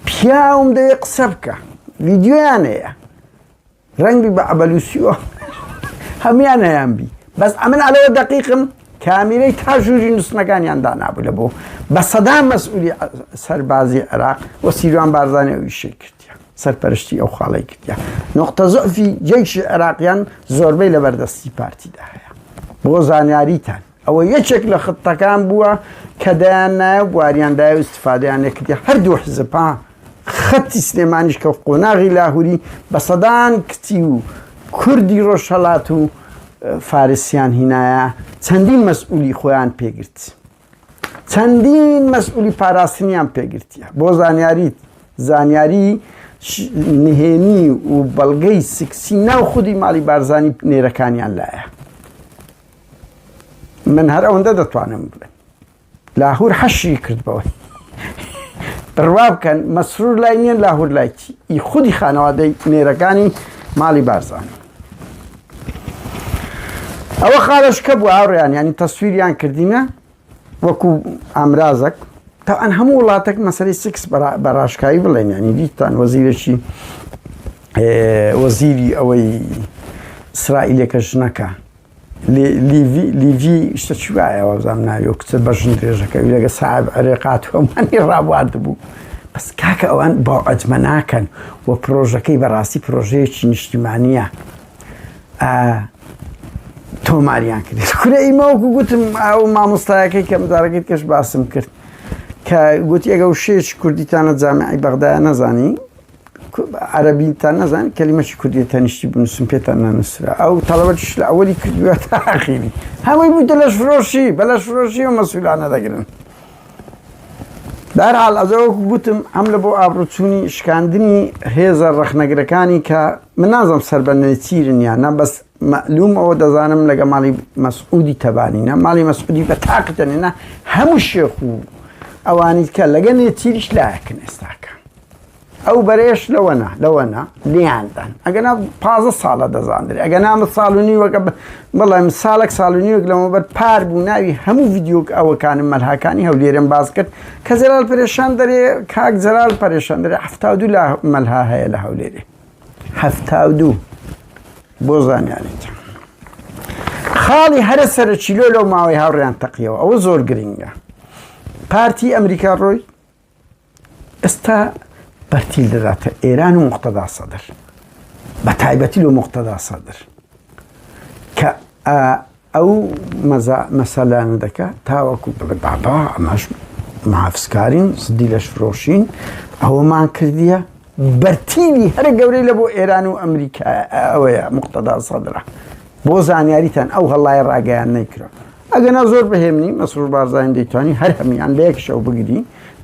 پیاوم دەوێ قسە بکە ڤیدیۆیان هەیە ڕەنگی بە ئەبەلوسیۆ هەموان هەیان بی بەس ئەمن ئەلەوە دەقیقم کامیرەی تا ژووری نووسنەکانیان دانابوو لە بۆ بە سەدان مەسئولی سەربازی عێراق و سیروان بارزانانی ئەو ئیشەی کردیان سەرپەرشتی ئەو خاڵی کردیان نقطە زعفی جەیشی عێراقیان زۆربەی لە بەردەستی پارتیدا هەیە بۆ زانیاریتان ئەوە یەکێک لە خطەکان بووە کە دایان نایە بواریان دایە و استفادەیان لێکردی هەردوو حزب ها خەتی سلێمانیش کە قۆناغی لاهوری بە سەدان کچی و کوردی ڕۆژهەڵات و فارسیان هینایە چەندین مەسئولی خۆیان پێگرت چەندین مەسئولی پاراستنیان پێگرتیە بۆ زانیاریت زانیاری نهێنی و بەڵگەی سکسی ناو خودی ماڵی بارزانی نێرەکانیان لایە من هەر ئەوەندە دەتوانم بڵێم لاهور حەشری کرد بەوەی بڕوا بکەن مەسرور لای نییە لاهور لای ئی خودی خانەوادەی نێرەکانی ماڵی بارزانی ئەوە خاڵەشکە بوو هاوڕیان ینی تەسویریان کردینە وەکو ئامرازێک تاوان هەموو وڵاتێک مەسەری سکس بەڕاشکایی بڵێن ینی دیتان وەزیرێکی وەزیری ئەوەی ئیسرائیلەکە ژنەکە لیڤی لیڤی شتە چی وایە وابزانم ناوی ئەو کچە بەژن درێژەکە ئەوی لەگە ساحب عەرێقات و ئەمانی ڕابواردبوو بەس کاکە ئەوان باو عەجمە ناکەن و پرۆژەکەی بەڕاستی پرۆژەیەکی نیشتیمانیە تۆماریان کرد کورە ئیمە وەکو گوتم ئەو مامۆستایەکەی کە مزارەکەی کەش باسم کرد کە گوتی ئەگە وشەیەکی کوردیتانە جامیعی بەغدایە نەزانی عەرەبیتان نەزان کەلیمەکی کوردی تەنیشتی بنووسم پێتان نەنووسرا ئەو تەڵەبەتیش لە ئەوەلی کردووە تا ئاخیری هەمووی بوویتە لەشفرۆشی بە لەشفرۆشی و مەسئولانە دەگرن بەهەرحاڵ ئەزە وەکو گوتم هەم لە بۆ ئابڕوچوونی شکاندنی هێزە ڕەخنەگرەکانی کە من نازم سەر بە نێچیرن یان نا بەس مەعلوم ئەوە دەزانم لەگە ماڵی مەسعودی تەبانینە ماڵی مەسعودی بە تاقتەنێ هەموو شێخ و ئەوانی کە لەگە نێچیریش لایەکن ئێستاکە ئەو بەرەیەش لەوەنا لەوەنا لێیان دان ئەگەنا پازە ساڵە دەزاندرێ ئەگەنا من ساڵ و نیوەکە بەڵێ من ساڵێک ساڵ و نیوەک لەمەوبەر پار بوو ناوی هەموو ڤیدیۆک ئەوەکانم مەلهاکانی هەولێرم باس کرد کە جەلال پەرێشان دەرێ کاک جەلال پەرێشان دەرێ 72 لە مەلها هەیە لە هەولێرێ 72 بۆ زانیاریت خاڵی هەرە سەرەکی لۆ لەو ماوەی هاوڕیان تەقیەوە ئەوە زۆر گرنگە پارتی ئەمریکا ڕۆی ئێستا بەرتیل دەداتە ئێران و مقتەدا سەدر بە تایبەتی لۆ مقتەدا سەدر کە ئەو مەسەلانە دەکا تاوەکو بڵێ بابا ئەمەش محافزکارین زدی لەش فرۆشین ئەوەمان کردیە. بەرتیلی هەرە گەورەی لە بۆ ئێران و ئەمریکا ئەوەیە مقتەدا سەدرە بۆ زانیاریتان ئەو هەڵای ڕاگەیان نەیکرا ئەگەنا زۆر بەهێمنی مەسرور بارزانی دەیتوانی هەر هەموویان لە یەک شەو بگری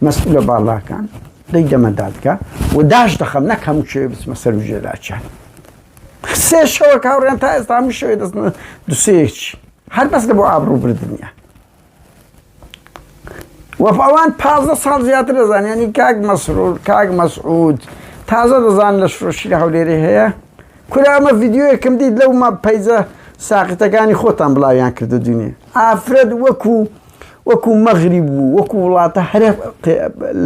مەسئولە باڵاکان دەیدەمە دادگا و داش دەخەم نەک هەموو شەوێ بچمە سەر و ژێلاچیان سێ شەوە کاوڕیان تا ئێستا هەموو شەوێ دەستمە دوسێکی هەر بەس لە بۆ ئابڕوو بردنیان وەف ئەوان 15 ساڵ زیاتر دەزان ینی کاک مەسرور کاک مەسعود تازە دەزان لە شرۆشی لە هەولێرێ هەیە کورە ئەمە ڤیددیوەکەم دیت لەو ما پەیجە ساقیتەکانی خۆتان بڵاویان کردە دونێ ئافرەت وەکو وەکو مەغری بوو وەکو وڵاتە هەرە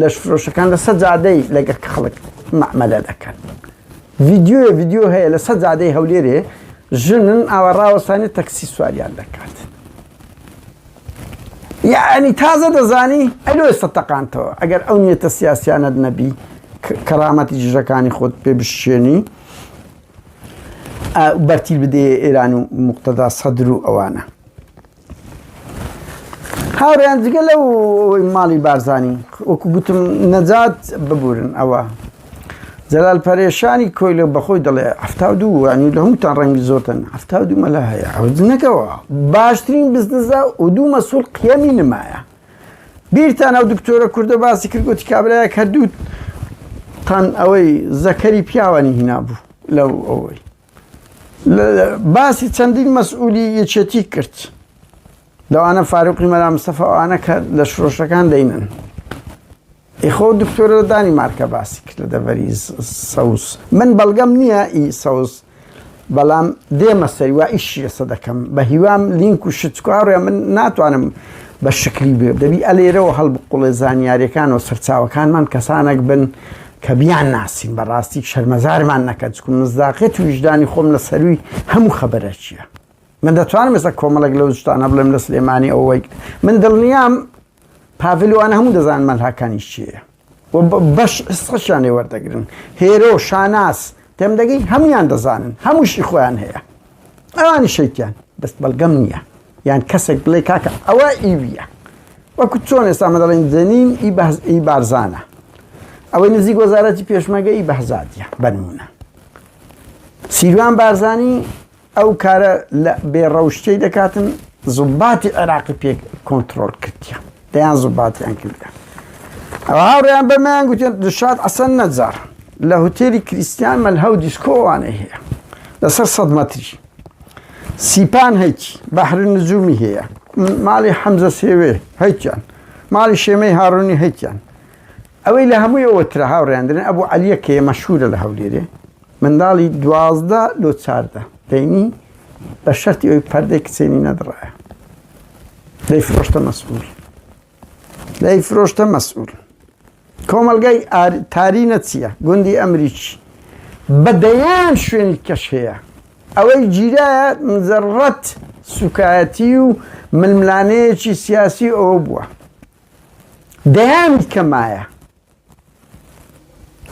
لەش فرۆشەکان لە سەجادەی لەگەر خەڵک مەعمەلە دەکەن ڤیددیوە ڤیددیو هەیە لە سەجادەی هەولێرێ ژنن ئاوا ڕاوەستانی تەکسی سواریان دەکات یعنی تازە دەزانی ئەلۆ ئێستا تەقانتەوە ئەگەر ئەو نیەتە سیاسیانەت نەبی کەرامەتی ژەکانی خۆت پێ بشێنی بەرتیل بدەیە ئێران و مقتەدا سەدر و ئەوانە هاوڕیان جگە لەو ماڵی بارزانی وەکو گوتم نەجات ببورن ئەوە جەلال پەرێشانی کۆیلە بەخۆی دەڵێ 72 ینی لە هەمووتان ڕەنگی زۆرتن 72 مەلا هەیە ئەو نەکەوە باشترین بزنزە و دوو مەسول قیەمی نمایە بیرتان ئەو دکتۆرە کوردە باسی کرد گوتی کابرایەک هەردوو تان ئەوەی زەکەری پیاوانی هینابوو لەو ئەوەی باسی چەندین مەسئولی یەکێتی کرد لەوانە فاروقی مەلا مستەفا ئەوانە کە لە شرۆشەکان دەینن ئیخۆ دکتۆرە لە دانی مارکە باسی کرد لە دەڤەری سەوز من بەڵگەم نییە ئی سەوز بەڵام دێمە سەری وا ئیشی لەسە دەکەم بە هیوام لینک و شتکاڕێ من ناتوانم بە شکلی بێ دەبی ئەلێرەوە هەڵبقوڵێ زانیاریەکان و سەرچاوەکانمان کەسانێک بن کە بیان ناسین بەڕاستی شەرمەزارمان نەکەن چکم مزداقێت و ویژدانی خۆم لە سەروی هەموو خەبەرە چییە من دەتوانم ئێستا کۆمەڵێک لەو شتانە بڵێم لە سلێمانی ئەوەی من دڵنیام پاڤل وانە هەموو دەزان مەلهاکانی چییە و بەش سەشیان لێ وەردەگرن هێرۆ شاناس تێم دەگەی هەمویان دەزانن هەمووشی خۆیان هەیە ئەوانی شەیتیان بەس بەڵگەم نییە یان کەسێک بڵێ کاکە ئەوە ئیویە وەکو چۆن ئێستا مە دەڵێن جەنین ئی بەهز ئی بارزانە ئەوەی نزیک وەزارەتی پێشمەگە ئی بەهزادیە بەنمونە سیروان بارزانی ئەو کارە لە بێ ڕەوشتیی دەکاتن زوباتی عێراقی پێ کۆنتترۆل کردیە دەیان زوباتیان کردە ئەو هاوڕێیان بەمەیان گوتیان دشاد عەسەن نەجار لە هوتێلی کریستیان مەلهە و دیسکۆوانەی هەیە لەسەر سەد مەتری سیپان هەیچ بەحر نجومی هەیە ماڵی حەمزە سێوێ هەیچیان ماڵی شێمەی هاڕونی هەیچیان ئەوەی لە هەمووی ئەوە ترە هاوڕێیان دەرێن ئەبوو عەلیە کەیە مەشهورە لە هەولێرێ منداڵی 12 لۆ چاردە دەینی بە شەرتی ئەوی پەردەی کچێنی نەدڕایە دەی فرۆشتە مەسئول دەی فرۆشتە مەسئول کۆمەلگای تارینە چییە گوندی ئەمریکی بە دەیان شوێنی کەش هەیە ئەوەی گیرایە مجرد سوکایەتی و ململانەیەکی سیاسی ئەوە بووە دەیانی کە مایە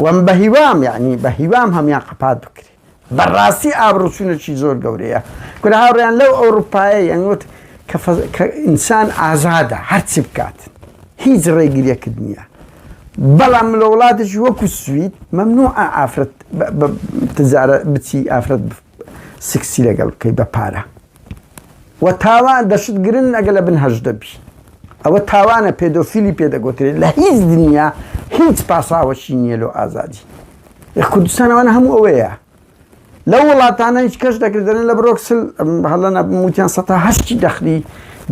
وەم بە هیوام یعنی بە هیوام هەموان قەپات بکرێ بەڕاستی ئابڕوچوونێکی زۆر گەورەیە کورە هاوڕێیان لەو ئەوروپایە یانوت کە ئینسان ئازادە هەرچی بکات هیچ ڕێگریەکت نییە بەڵام لە وڵاتێکی وەکو سوید مەمنوع ئافرەت تجارە بچی ئافرەت سکسی لەگەڵ بکەی بە پارە و تاوان دەشت گرن ئەگە لە بن 18 بی ئەوە تاوانە پێدۆفیلی پێ دەگوترێت لە هیچ دنیا هیچ پاساوەشی نییە لۆ ئازادی کوردستان ئەوانە هەموو ئەوەیە لەو وڵاتانە هیچ کەش دەکرد دەڵێن لە برۆکسل هەڵە نەبم وتیان سەتا هەشتی دەخلی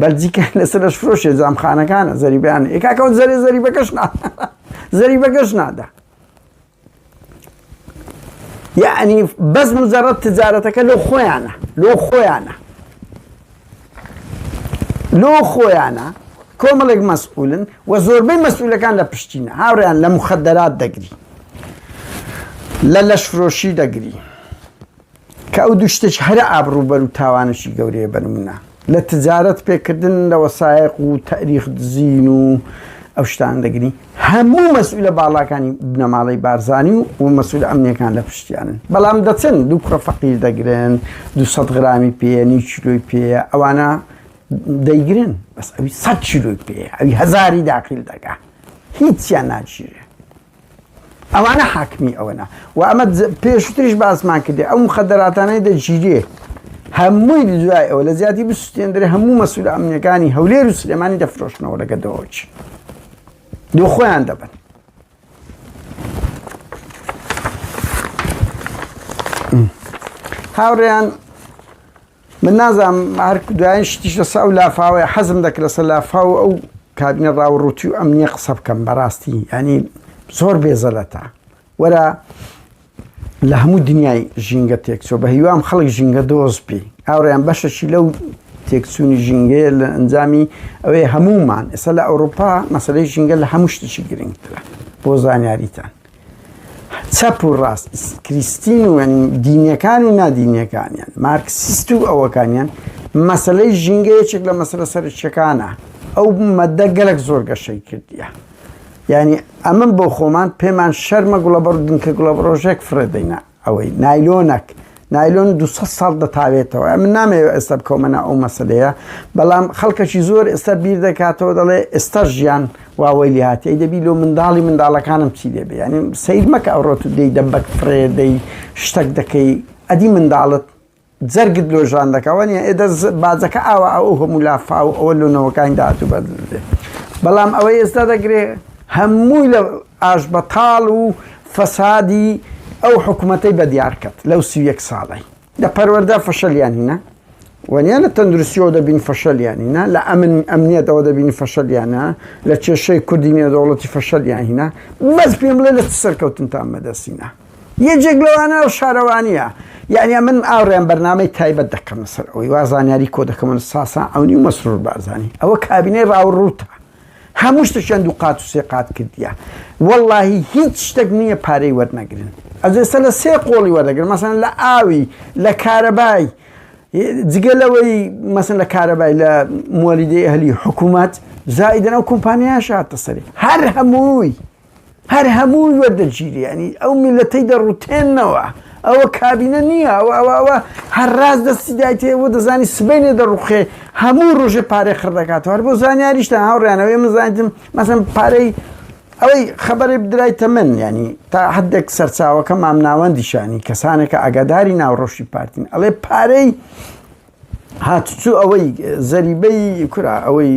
بەلجیکا لەسەر لەش فرۆشێ جامخانەکانە زەریبیان ئێکاکەەوە زەرێ زەریبەکەش نا زەریبەکەش نادا یعنی بەس مجرد تجارەتەکە لۆ خۆیانە لۆ خۆیانە لۆ خۆیانە کۆمەڵێک مەسئولن و زۆربەی مەسئولەکان لە پشتینە هاوڕیان لە مخدرات دەگری لە لەشفرۆشی دەگری کە ئەو دوو شتێک هەرە ئابڕووبەر و تاوانێکی گەورەیە بەنمونە لە تجارەت پێکردن لە وەسایق و تەریخ دزین و ئەو شتان دەگری هەموو مەسئولە باڵاکانی بنەماڵەی بارزانی و و مەسئول ئەمنیەکان لە پشتیانن بەڵام دەچن دوو کوڕە فەقیر دەگرن 200 غرامی پێیە نیو کیلۆی پێیە ئەوانە دەیگرن بەس ئەوی 100 کیلۆی پێیە ئەوی هەزاری داخیل دەکا هیچیان ناگیرێ. ئەوانە حاکمی ئەوەنە و ئەمە پێشتریش باسمان کردی ئەو مخدراتانەی دەگیرێ هەمووی دوای ئەوە لە زیادی بسوتێندرێ هەموو مەسول ئەمنیەکانی هەولێر و سلێمانی دەفرۆشنەوە لەگە دەوەچ دو خۆیان دەبن هاوڕێیان من نازانم هەر دوایین شتیش لەسەر ئەو لافاوەیە حەزم دەکرد لەسەر لافاو و ئەو کابینە ڕاوڕووتی و ئەمنیە قسە بکەم بەڕاستی ینی زۆر بێزەلەتە وەرە لە هەموو دنیای ژینگە تێکچۆ بە هیوام خەڵک ژینگە دۆست بی هاوڕێیان بەشەکی لەو تێکچوونی ژینگەیە لە ئەنجامی ئەوەیە هەمومان ئێستا لە ئەوروپا مەسلەی ژینگە لە هەموو شتێکی گرنگترە بۆ زانیاریتان چەپ و ڕاست کریستین و دینیەکان و نادینیەکانیان مارکسیست و ئەوەکانیان مەسلەی ژینگە یەکێک لە مەسلە سەرچەکانە ئەو مەدە گەلک زۆر گەشەی کردیە یعنی ئەمن بۆ خۆمان پێمان شەرمە گوڵەبڕ دنکە گوڵەبڕۆژێک فڕێ دەینە ئەوەی نایلۆنەک نایلۆن 200 ساڵ دەتاوێتەوە ئەمن نامەوێت ئێستا بکەومە ناو ئەو مەسەلەیە بەڵام خەڵکەکی زۆر ئێستا بیر دەکاتەوە دەڵێ ئێستا ژیان واوەی لێهاتی ئەی دەبی لۆ منداڵی منداڵەکانم چی لێبێ یعنی سیر مەکە ئەوڕۆ تو دەی دەبەک فڕێ دەی شتەک دەکەی ئەدی منداڵت جەرگت لۆ ژان دەکا وانیە ئێ دەس باجەکە ئاوا ئەو هەموو لافاو ئەوە لۆ نەوەکانی داهاتوو بەدرێ بەڵام ئەوەی ئێستا دەگرێ هەمووی لە ئاشبەتاڵ و فەسادی ئەو حکوومەتەی بەدیار کەت لەو 31 ساڵی لە پەروەردە فەشەلیان هینا وانە لە تەندروستیەوە دەبین فەشەلیان هینا لە ئەمن ئەمنیەتەوە دەبین فەشەلیانە لە کێشەی کوردی نێودەوڵەتی فەشەلیان هینا بەس پێم بڵێ لە چ سەرکەوتنتان بەدەستینا یەکێک لەوانە ئەو شارەوانییە. یەعنی ئەمن ئاوڕیان بەرنامەی تایبەت دەکەم لەسەر ئەوەی وا زانیاری کۆ دەکەمەوە لە ساسان عەونی و مەسرور بارزانی. ئەوە کابینەی ڕاوڕووتە. هەموو شتێکیان دوو قات و سێ قات کردیە. وەڵاهی هیچ شتێک نییە پارەی وەرنەگرن. ئەز ئێستا لە سێ قۆڵی وەردەگرن مەسەن لە ئاوی، لە کارەبای، جگە لەوەی مەسن لە کارەبای لە موەلیدەی ئەهلی حکوومەت زائیدەن ئەو کۆمپانیاش هاتە سەری هەر هەمووی هەر هەمووی وەردەگیرێ یانی ئەو میلەتەی دەڕوتێنەوە ئەوە کابینە نییە ئەوە ئەوە ئەوە هەر ڕاست دەستی دایتێ و دەزانی سبەینێ دەڕوخێ هەموو ڕۆژێ پارەی خڕ دەکاتەوە هەر بۆ زانیاریشتان هاوڕیانەوەی من زانیتم مەسەن پارەی ئەوەی خەبەری بدرایتە من ینی تا حدێک سەرچاوەکە مامناوەندیشانی کەسانێکە ئاگاداری ناوڕۆشی پارتین ئەڵێ پارەی هاتوچۆ ئەوەی زەریبەی کورا ئەوەی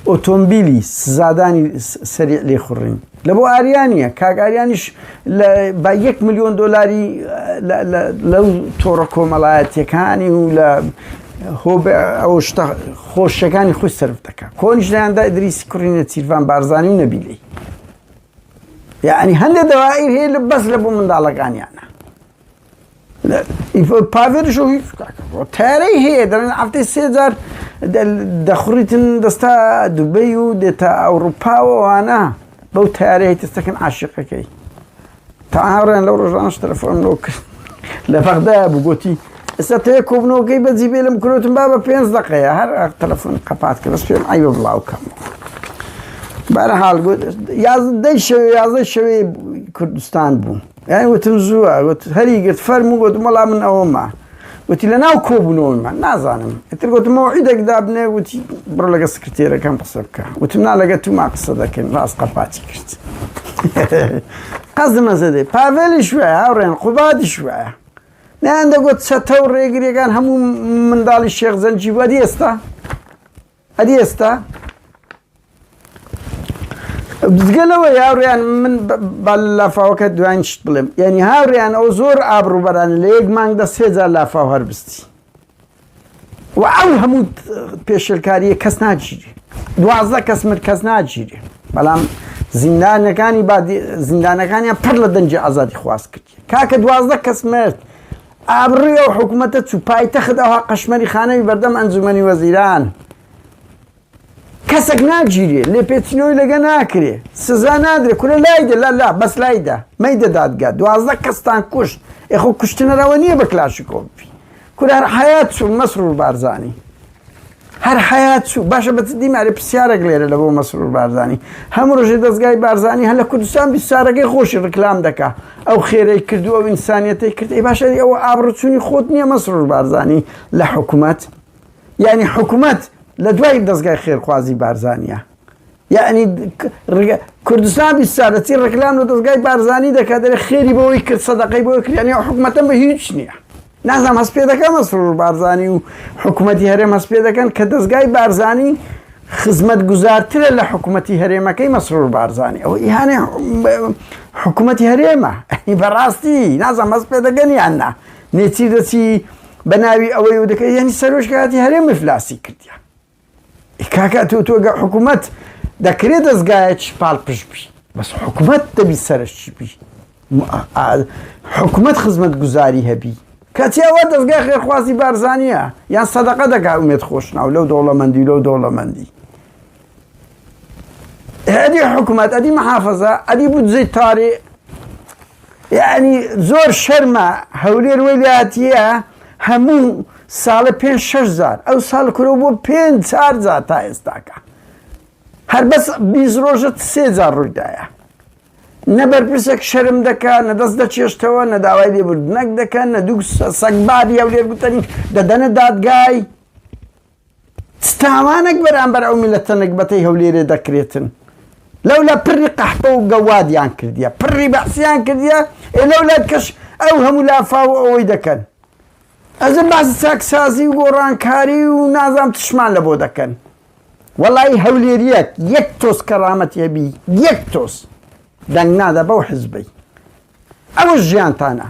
ئۆتۆمبیلی سزادانی سەریع لێخوڕین لە بۆ ئاریانە کاک ئاریانیش بە یەک میلیۆن دۆلاری لەو تۆڕە کۆمەڵایەتیەکانی و لە ئەو شتە خۆشەکانی خۆی سرف دەکات کۆنیش لایاندا ئیدریسی کوڕینە چیرڤان بارزانانی و نەبیلی یعنی هەندێک دەوائیر هەیە لە بەس لە بۆ منداڵەکانیانە پاڤێریش و هیچ تارەی هەیە دەڵێن هەفتەی سێ جار دەخوڕیتن دەستا دوبەی و دێتە ئەوروپاوەوانە بەو تارەیە تستەکەن عاشقەکەی تا هاوڕێن لەو ڕۆژانش تەلەفۆن لۆ کرد لە بەغدا بوو گوتی ئێستا تێ کۆبنەوەکەی بەجی بێ لەم کرۆتم با بە پێنج دقەیە هەر تەلەفۆن قەپات کرد بەس پێم عیبە بڵاو کەم بەرحاڵ گوت یازدەی شەوێ یازدەی شەوێ کوردستان بوو یانی وتم زووە وت هەری گرت فەرموو گوتم وەڵا من ئەوەمە وتی لە ناو کۆبوونەوەمان نازانم ئیتر گوتم مەوعیدێک دابنێ وتی بڕۆ لەگە سکرتێرەکەم قسە بکە وتم نا لەگە توما قسە دەکەین ڕاست قەپاتی کرد قەزم نەزەدێ پاڤێلیش وایە هاوڕێن قوبادیش وایە نیان دەگوت چەتە و ڕێگریەکان هەموو منداڵی شێخ زەنجی بوو ئەدی ئێستا ئەدی ئێستا بزگە لەوە هاوڕیان من بە لافاوەکە دوایین شت بڵێم یعنی هاوڕیان ئەو زۆر ئابڕوبەران لە یەک مانگدا سێ جار لافاو هەربستی و ئەو هەموو پێشلکاریە کەس ناگیرێ دوازدە کەس مرد کەس ناگیرێ بەڵام زیندانەکانی زیندانەکانیان پڕ لە دەنگی ئازادی خواست کرد کاکە دوازدە کەس مرد ئابڕوی ئەو حکومەتە چوو پایتەخت ئەوها قەشمەری خانەوی بەردەم ئەنجومەنی وەزیران کەسێک ناگیرێ لێپێچینەوەی لەگە ناکرێ سزا نادرێ کورە لایدە لا لا بەس لایدە مەیدە دادگا دوازدە کەستان کوشت ئێخۆ کوشتنەرەوە نییە بە کلاشیکۆف بی کورە هەر حەیات چوو مەسرور بارزانی هەر حەیات چوو باشە بە جدی مارێ پرسیارێک لێرە لە بۆ مەسرور بارزانی هەموو ڕۆژێ دەستگای بارزانی هەر لە کوردستان بیسارەکەی خۆشی ڕکلام دەکا ئەو خێرەی کرد و ئەو ئینسانیەتەی کرد ئەی باشە ئەوە ئابڕوچوونی خۆت نییە مەسرور بارزانی لە حکوومەت یعنی حکوومەت لە دوای دەستگای خێرخوازی بارزانیە. یعنی کوردستان 20 دەچی ڕێکلام لە دەستگای بارزانی دەکات دەرێ خێری بۆی کرد سەدەقەی بۆی کرد یعنی ئەو حکومەتەم بە هیچ نییە نازانم هەست پێ دەکەن مەسرور بارزانی و حکوومەتی هەرێم هەست پێ دەکەن کە دەستگای بارزانی خزمەت گوزارترە لە حکوومەتی هەرێمەکەی مەسرور بارزانی ئەوە ئیهانە حکوومەتی هەرێمە بەڕاستی نازانم هەست پێ دەگەن یان نا نێچیر دەچی بە ناوی ئەوەی و دەکەی یعنی سەرۆشکاتی هەرێم افلاسی کردیان کاکە تۆ تۆ گە حکوومەت دەکرێت دەستگایەکی پاڵپشت بی بەس حکوومەت دەبی سەرشی بی حکوومەت خزمەت گوزاری هەبی کەچی ئەوە دەستگای خێرخوازی بارزانیە یان سەدەقە دەکا ئومێد خۆشناو لەو دەوڵەمەندی لەو دەوڵەمەندی ئەدی حکوومەت ئەدی محافظە ئەدی بودجەی تاری یعنی زۆر شەرمە هەولێر وەی لاتیە هەموو ساڵە پێ شش زار ئەو ساڵ کورە بۆ پێ چار جار تا ئێستاکە هەر بەس 20 ڕۆژە سێ جار ڕوویدایە نە بەرپرسێک شەرم دەکا نە دەست دەچێشتەوە نە داوای لێبوردنەک دەکەن نە دوو سەگبابی هەولێر گوتەنی دەدەنە دادگای چ تاوانێک بەرامبەر ئەو میللەتە نەگبەتەی هەولێرێ دەکرێتن؟ لەولا پڕی قەحپە و گەوادیان کردیە، پڕی بەعسیان کردیە، ئێ لەولا کەش ئەو هەموو لافاو و ئەوەی دەکەن. ئەزە باسی چاکسازی و گۆڕانکاری و نازام چشمان لە بۆ دەکەن. وەڵی هەولێریەک یەک تۆز کەرامەتی هەبی یەک تۆز دەنگ نادا بەو حزبەی. ئەوە ژیانتانە.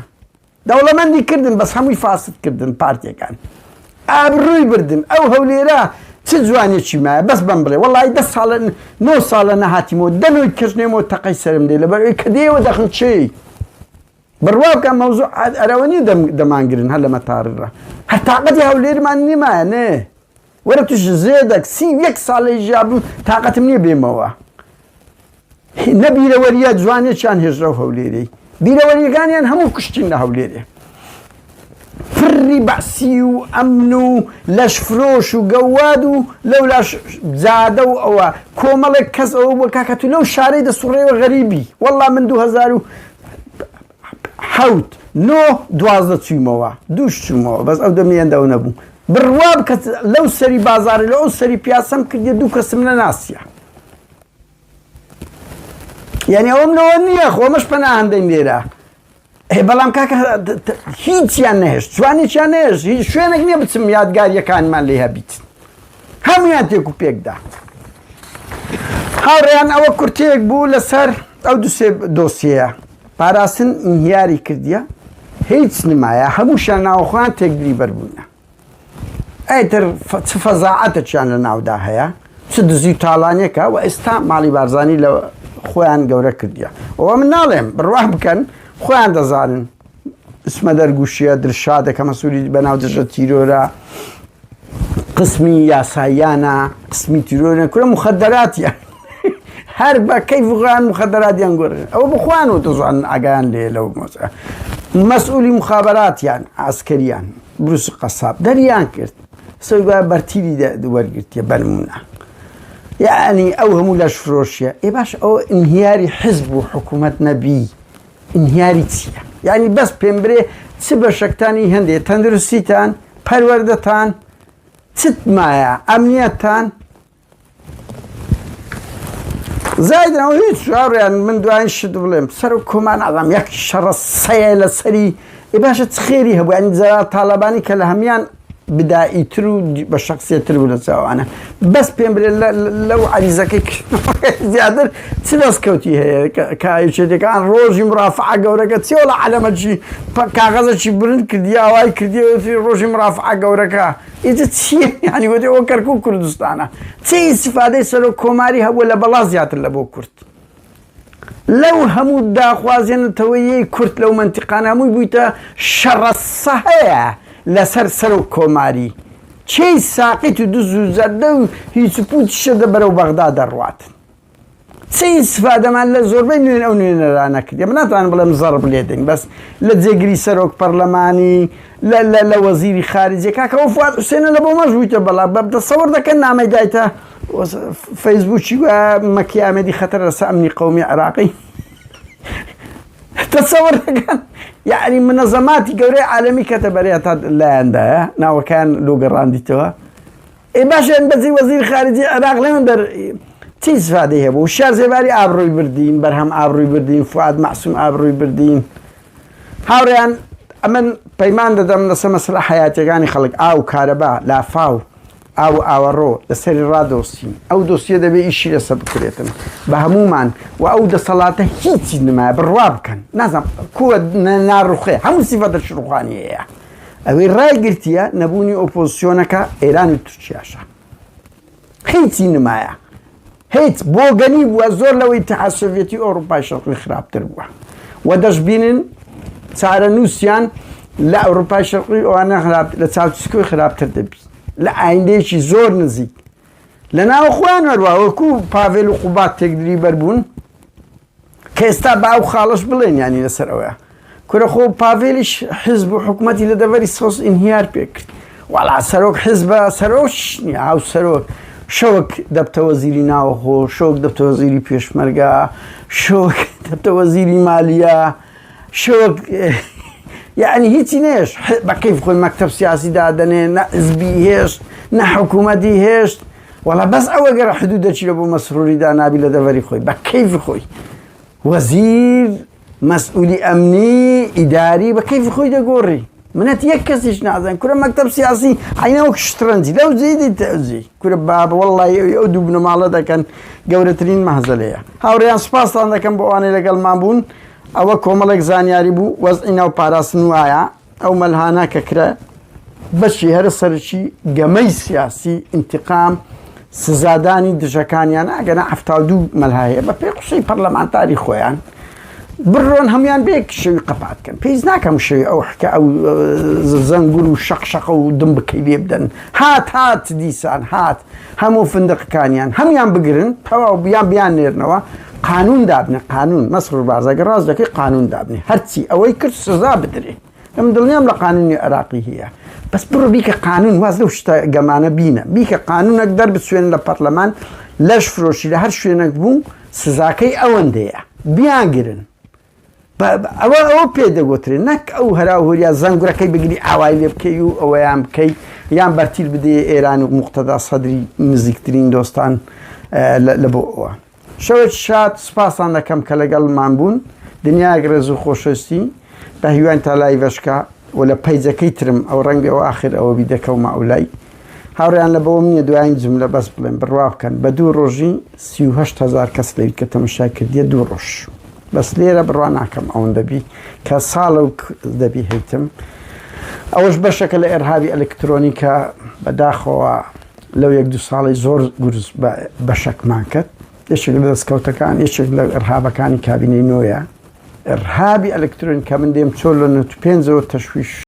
دەوڵەمەندی کردن بەس هەمووی فاسد کردن پارتیەکان ئابرووی بردن ئەو هەولێرە چ جوانێکی مایە بەس بەم بڵێ وەڵی دە ساڵە نۆ ساڵە نەهاتیمەوە دەنووی کەس نێمەوە تەقەی سەرم دێ لەبەر ئەوی کە دێوە دەخن چێی بڕوا بکە مەوزوع ئەرەوە نییە دەمانگرن هەر لە مەتارڕە هەر تاقەتی هەولێرمان نیمایە نێ وەرە توش زێدەک 31 ساڵی ژیابم تاقەتم نییە بێمەوە نە بیرەوەریە جوانێکیان هێژرەو هەولێرەی بیرەوەریەکانیان هەموو کوشتین لە هەولێرێ پڕی بەعسی و ئەمن و لەش فرۆش و گەواد و لەولاش جادە و ئەوە کۆمەڵێک کەس ئەوە بۆ کاکە تو لەو شارەی دەسوڕێوە غەریبی والله من 2000 حەوت نۆ 12 چوومەوە دووش چوومەوە بەس ئەو دەمی ئەندەوە نەبوو بڕوا بکە لەو سەری بازاری لە ئەو سەری پیاسەم کردی دوو کەسم نەناسیە یعنی ئەوم لەوە نییە خۆمەش پەناهەندەین لێرە ئێ بەڵام کاکە هیچیان نەهێشت جوانێکیان نەهێشت هیچ شوێنێک نییە بچم یادگاریەکانمان لێ هەبیت هەمویان تێک و پێکدا هاوڕێیان ئەوە کورتەیەک بوو لەسەر ئەو دوسێ دۆسیەیە پاراستن ئینهیاری کردیە هیچ نمایە هەمووشیان ناوخۆیان تێکدری بەربوونە ئیتر چ فەزاعەتێکیان لە ناودا هەیە چ دزی و تاڵانێکە و ئێستا ماڵی بارزانی لە خۆیان گەورە کردیە ئەوە من ناڵێم بڕوا بکەن خۆیان دەزانن اسمە دەرگوشیە درشادەکە مەسووری بەناو دژە تیرۆرە قسمی یاساییانە قسمی تیرۆرە کورە مخدراتیان هەر بە کەیف خۆیان مخدراتیان گۆڕن ئەوە بخوان و دەزانن ئاگایان لێ لەو مۆزە مەسئولی مخابراتیان ئاسکەریان بروس قەساب دەریان کرد سەر گوایە بەرتیلی وەرگرتیە بەنمونە یعنی ئەو هەموو لەش فرۆشیە ئێ باش ئەو ئینهیاری حزب و حکوومەت نەبی ئینهیاری چییە یعنی بەس پێم برێ چ بەشەکتانی هەندێ تەندروستیتان پەروەردەتان چت مایە ئەمنیەتان زایدن ئەوە هیچ هاوڕێیان من دوایین شت بڵێم سەرۆک کۆمان ئەڵام یەک شەڕە سەیە لە سەری ئێ باشە چ خێری هەبوو یانی جەلال تاڵەبانی کە لە هەمان بدائیتر و بە شخصیتر بوو لە چاوانە بەس پێم بلێ لەو عەریزەکەی زیاتر چ دەستکەوتی هەیە کە یەکێتیەکان ڕۆژی مرافعە گەورەکە چی وەڵا عەلەمەکی کاغەزەکی برند کردی ئاوای کردی ڕۆژی مرافعە گەورەکە ئیتر چییە یانی وتی ئەوە کەرکوک کوردستانە چی ئیسفادەی سەرۆک کۆماری هەبووە لە بەڵا زیاتر لە بۆ کورد لەو هەموو داخوازیە نەتەوەیەی کورد لەو مەنتیقانە هەمووی بوویتە شەڕەسە هەیە لەسەر سەرۆک کۆماری چێی ساقیت و دز و زەردە و هیچ و پوچ شەدە بەرەو بەغدا دەڕوات چ ئیسفادەمان لە زۆربەی نوێن ئەو نوێنەرانە کردی من ناتوانم بڵێم زەڕب لێدەین بەس لە جێگری سەرۆک پەرلەمانی لە لە لە وەزیری خارجیە کاکە ئەو فواد حوسێنە لە بۆ مەش بوویتە بەڵا بە دەسەوەر دەکەن نامەی دایتە فەیسبووکی وە مەکی ئامێدی خەتەر لەسە ئەمنی قەومی عێراقی تەسەوەر دەکەن یعنی منەزەماتی گەورەی عالەمی کەتە بەرێ تا لایەندایە ناوەکان لۆ گەڕاندیتەوە ئێ باشە بەزی وەزیر خارجی عێراق لەوێن دەر چ چی ئیسفادەی هەبوو؟ هوشیار زێباری ئابڕووی بردین، بەرهەم ئابڕووی بردین، فوئاد مەعسوم ئابڕووی بردین. هاوڕێیان ئەمن پەیمان دەدەم لەسەر مەسەلە حەیاتیەکانی خەڵک، ئاو، کارەبا، لافاو، ئاو و ئاوەڕۆ لەسەری ڕادەوەستین. ئەو دۆسیە دەبێ ئیشی لەسەر بکرێتن بە هەموومان و ئەو دەسەڵاتە هیچی نمایە بڕوا بکەن. نازانم کووە ناڕوخێ هەموو سیفەتەکی ڕوخانی هەیە. ئەوەی ڕایگرتیە نەبوونی ئۆپۆزسیۆنەکە ئێران و تورکیاشە. هیچی نمایە هیچ بۆگەنی بووە زۆر لەوەی ئیتحاد سۆڤیەتی ئەوروپای شەرقی خراپتر بووە و دەشبینن چارەنووسیان لە ئەوروپای شەرقی ئەوانە خراپ لە چاوچسکۆی خراپتر دەبی لە ئایندەیەکی زۆر نزیک لە ناو خۆیان هەروە وەکو پاڤێل و قوبات تێکدری بەربوون کە ئێستا با ئەو خاڵەش بڵێن یانی لەسەر ئەوەیە کورە خۆ پاڤێلیش حزب و حکوومەتی لە دەڤەری سەوز ئینهیار پێکرد وەڵا سەرۆک حزبە سەرۆک نییە هاو سەرۆک شەوەک دەبتە وەزیری ناوەخۆ شەوەک دەبتە وەزیری پێشمەرگە شەوەک دەبتە وەزیری مالیە شەوەک یعنی هیچی نێش بە کەیف خۆی مەکتەب سیاسی دادەنێ نە حزبی هێشت نە حکوومەتی هێشت وەڵا بەس ئەوە گەرە حدودەکی لە بۆ مەسروری دانابی لە دەڤەری خۆی بە کەیفی خۆی وەزیر مەسئولی ئەمنی ئیداری بە کەیفی خۆی دەگۆڕی منەت یەک کەسیش نازان کورە مەکتەب سیاسی عینە وەک شترەنجی لەو جێی تەوزی کورە باب وەڵڵی ئەوی ئەو دوو بنەماڵە دەکەن گەورەترین مەهزەلەیە هاوڕێیان سوپاستان دەکەم بۆ ئەوانەی لەگەڵمان بوون ئەوە کۆمەڵێک زانیاری بوو وەزعی ناو پاراستن وایە ئەو مەلهانە کە کرا بەشی هەرە سەرەکی گەمەی سیاسی ئینتقام سزادانی دژەکانیان ئەگەنا 72 مەلها هەیە بە پێی قسەی پەرلەمانتاری خۆیان بڕۆن هەموان بێک شەوی قەپات کەن پێویست ناکەم شەوی ئەو حکە ئەو زەنگور و شەق شەقە و دم بکەی لێ بدەن هات هات دیسان هات هەموو فندقەکانیان هەموان بگرن تەواو بیان بیان نێرنەوە قانون دابنێ قانون مەسرور بارزانی ڕاست دەکەی قانون دابنێ هەرچی ئەوەی کرد سزا بدرێ ئەم دڵنیام لە قانونی عێراقی هەیە بەس بڕۆ بیکە قانون واز لەو شتە گەمانە بینە بیکە قانونێک دەربچوێن لە پەرلەمان لەش فرۆشی لە هەر شوێنێک بوو سزاکەی ئەوەندەیە بیانگرن ئەوە ئەوە پێ دەگوترێ نەک ئەو هەرا و هوریا زەنگورەکەی بگری ئاوای لێ بکەی و ئەوەیان بکەی یان بەرتیل بدەیە ئێران و موقتەدا سەدری نزیکترین دۆستان لە بۆ ئەوە. شەوێکی شاد سوپاستان دەکەم کە لەگەڵمان بوون دنیایەک ڕێز و خۆشەویستی بە هیواین تا لایڤەشکە و لە پەیجەکەی ترم ئەو ڕەنگی ئەو ئاخر ئەوە بی دەکەومە ئەو لای هاوڕێیان لە بەوەم نییە دوایین جملە بەس بڵێم بڕوا بکەن بە دوو ڕۆژی 38 هزار کەس لەوی کە تەمەشای کردیە دوو ڕۆژ بەس لێرە بڕوا ناکەم ئەوەندە بی کە ساڵە و دەبی هەیتم ئەوەش بەشەکە لە ئێرهابی ئەلکترۆنی کە بەداخەوە لەو یەک دوو ساڵی زۆر گورز بە بەشەکمان کرد یەکێک لە دەستکەوتەکان یەکێک لە ئێرهابەکانی کابینەی نۆیە ئێرهابی ئەلکترۆنی کە من دێم چۆن لە 95ەوە تەشویش.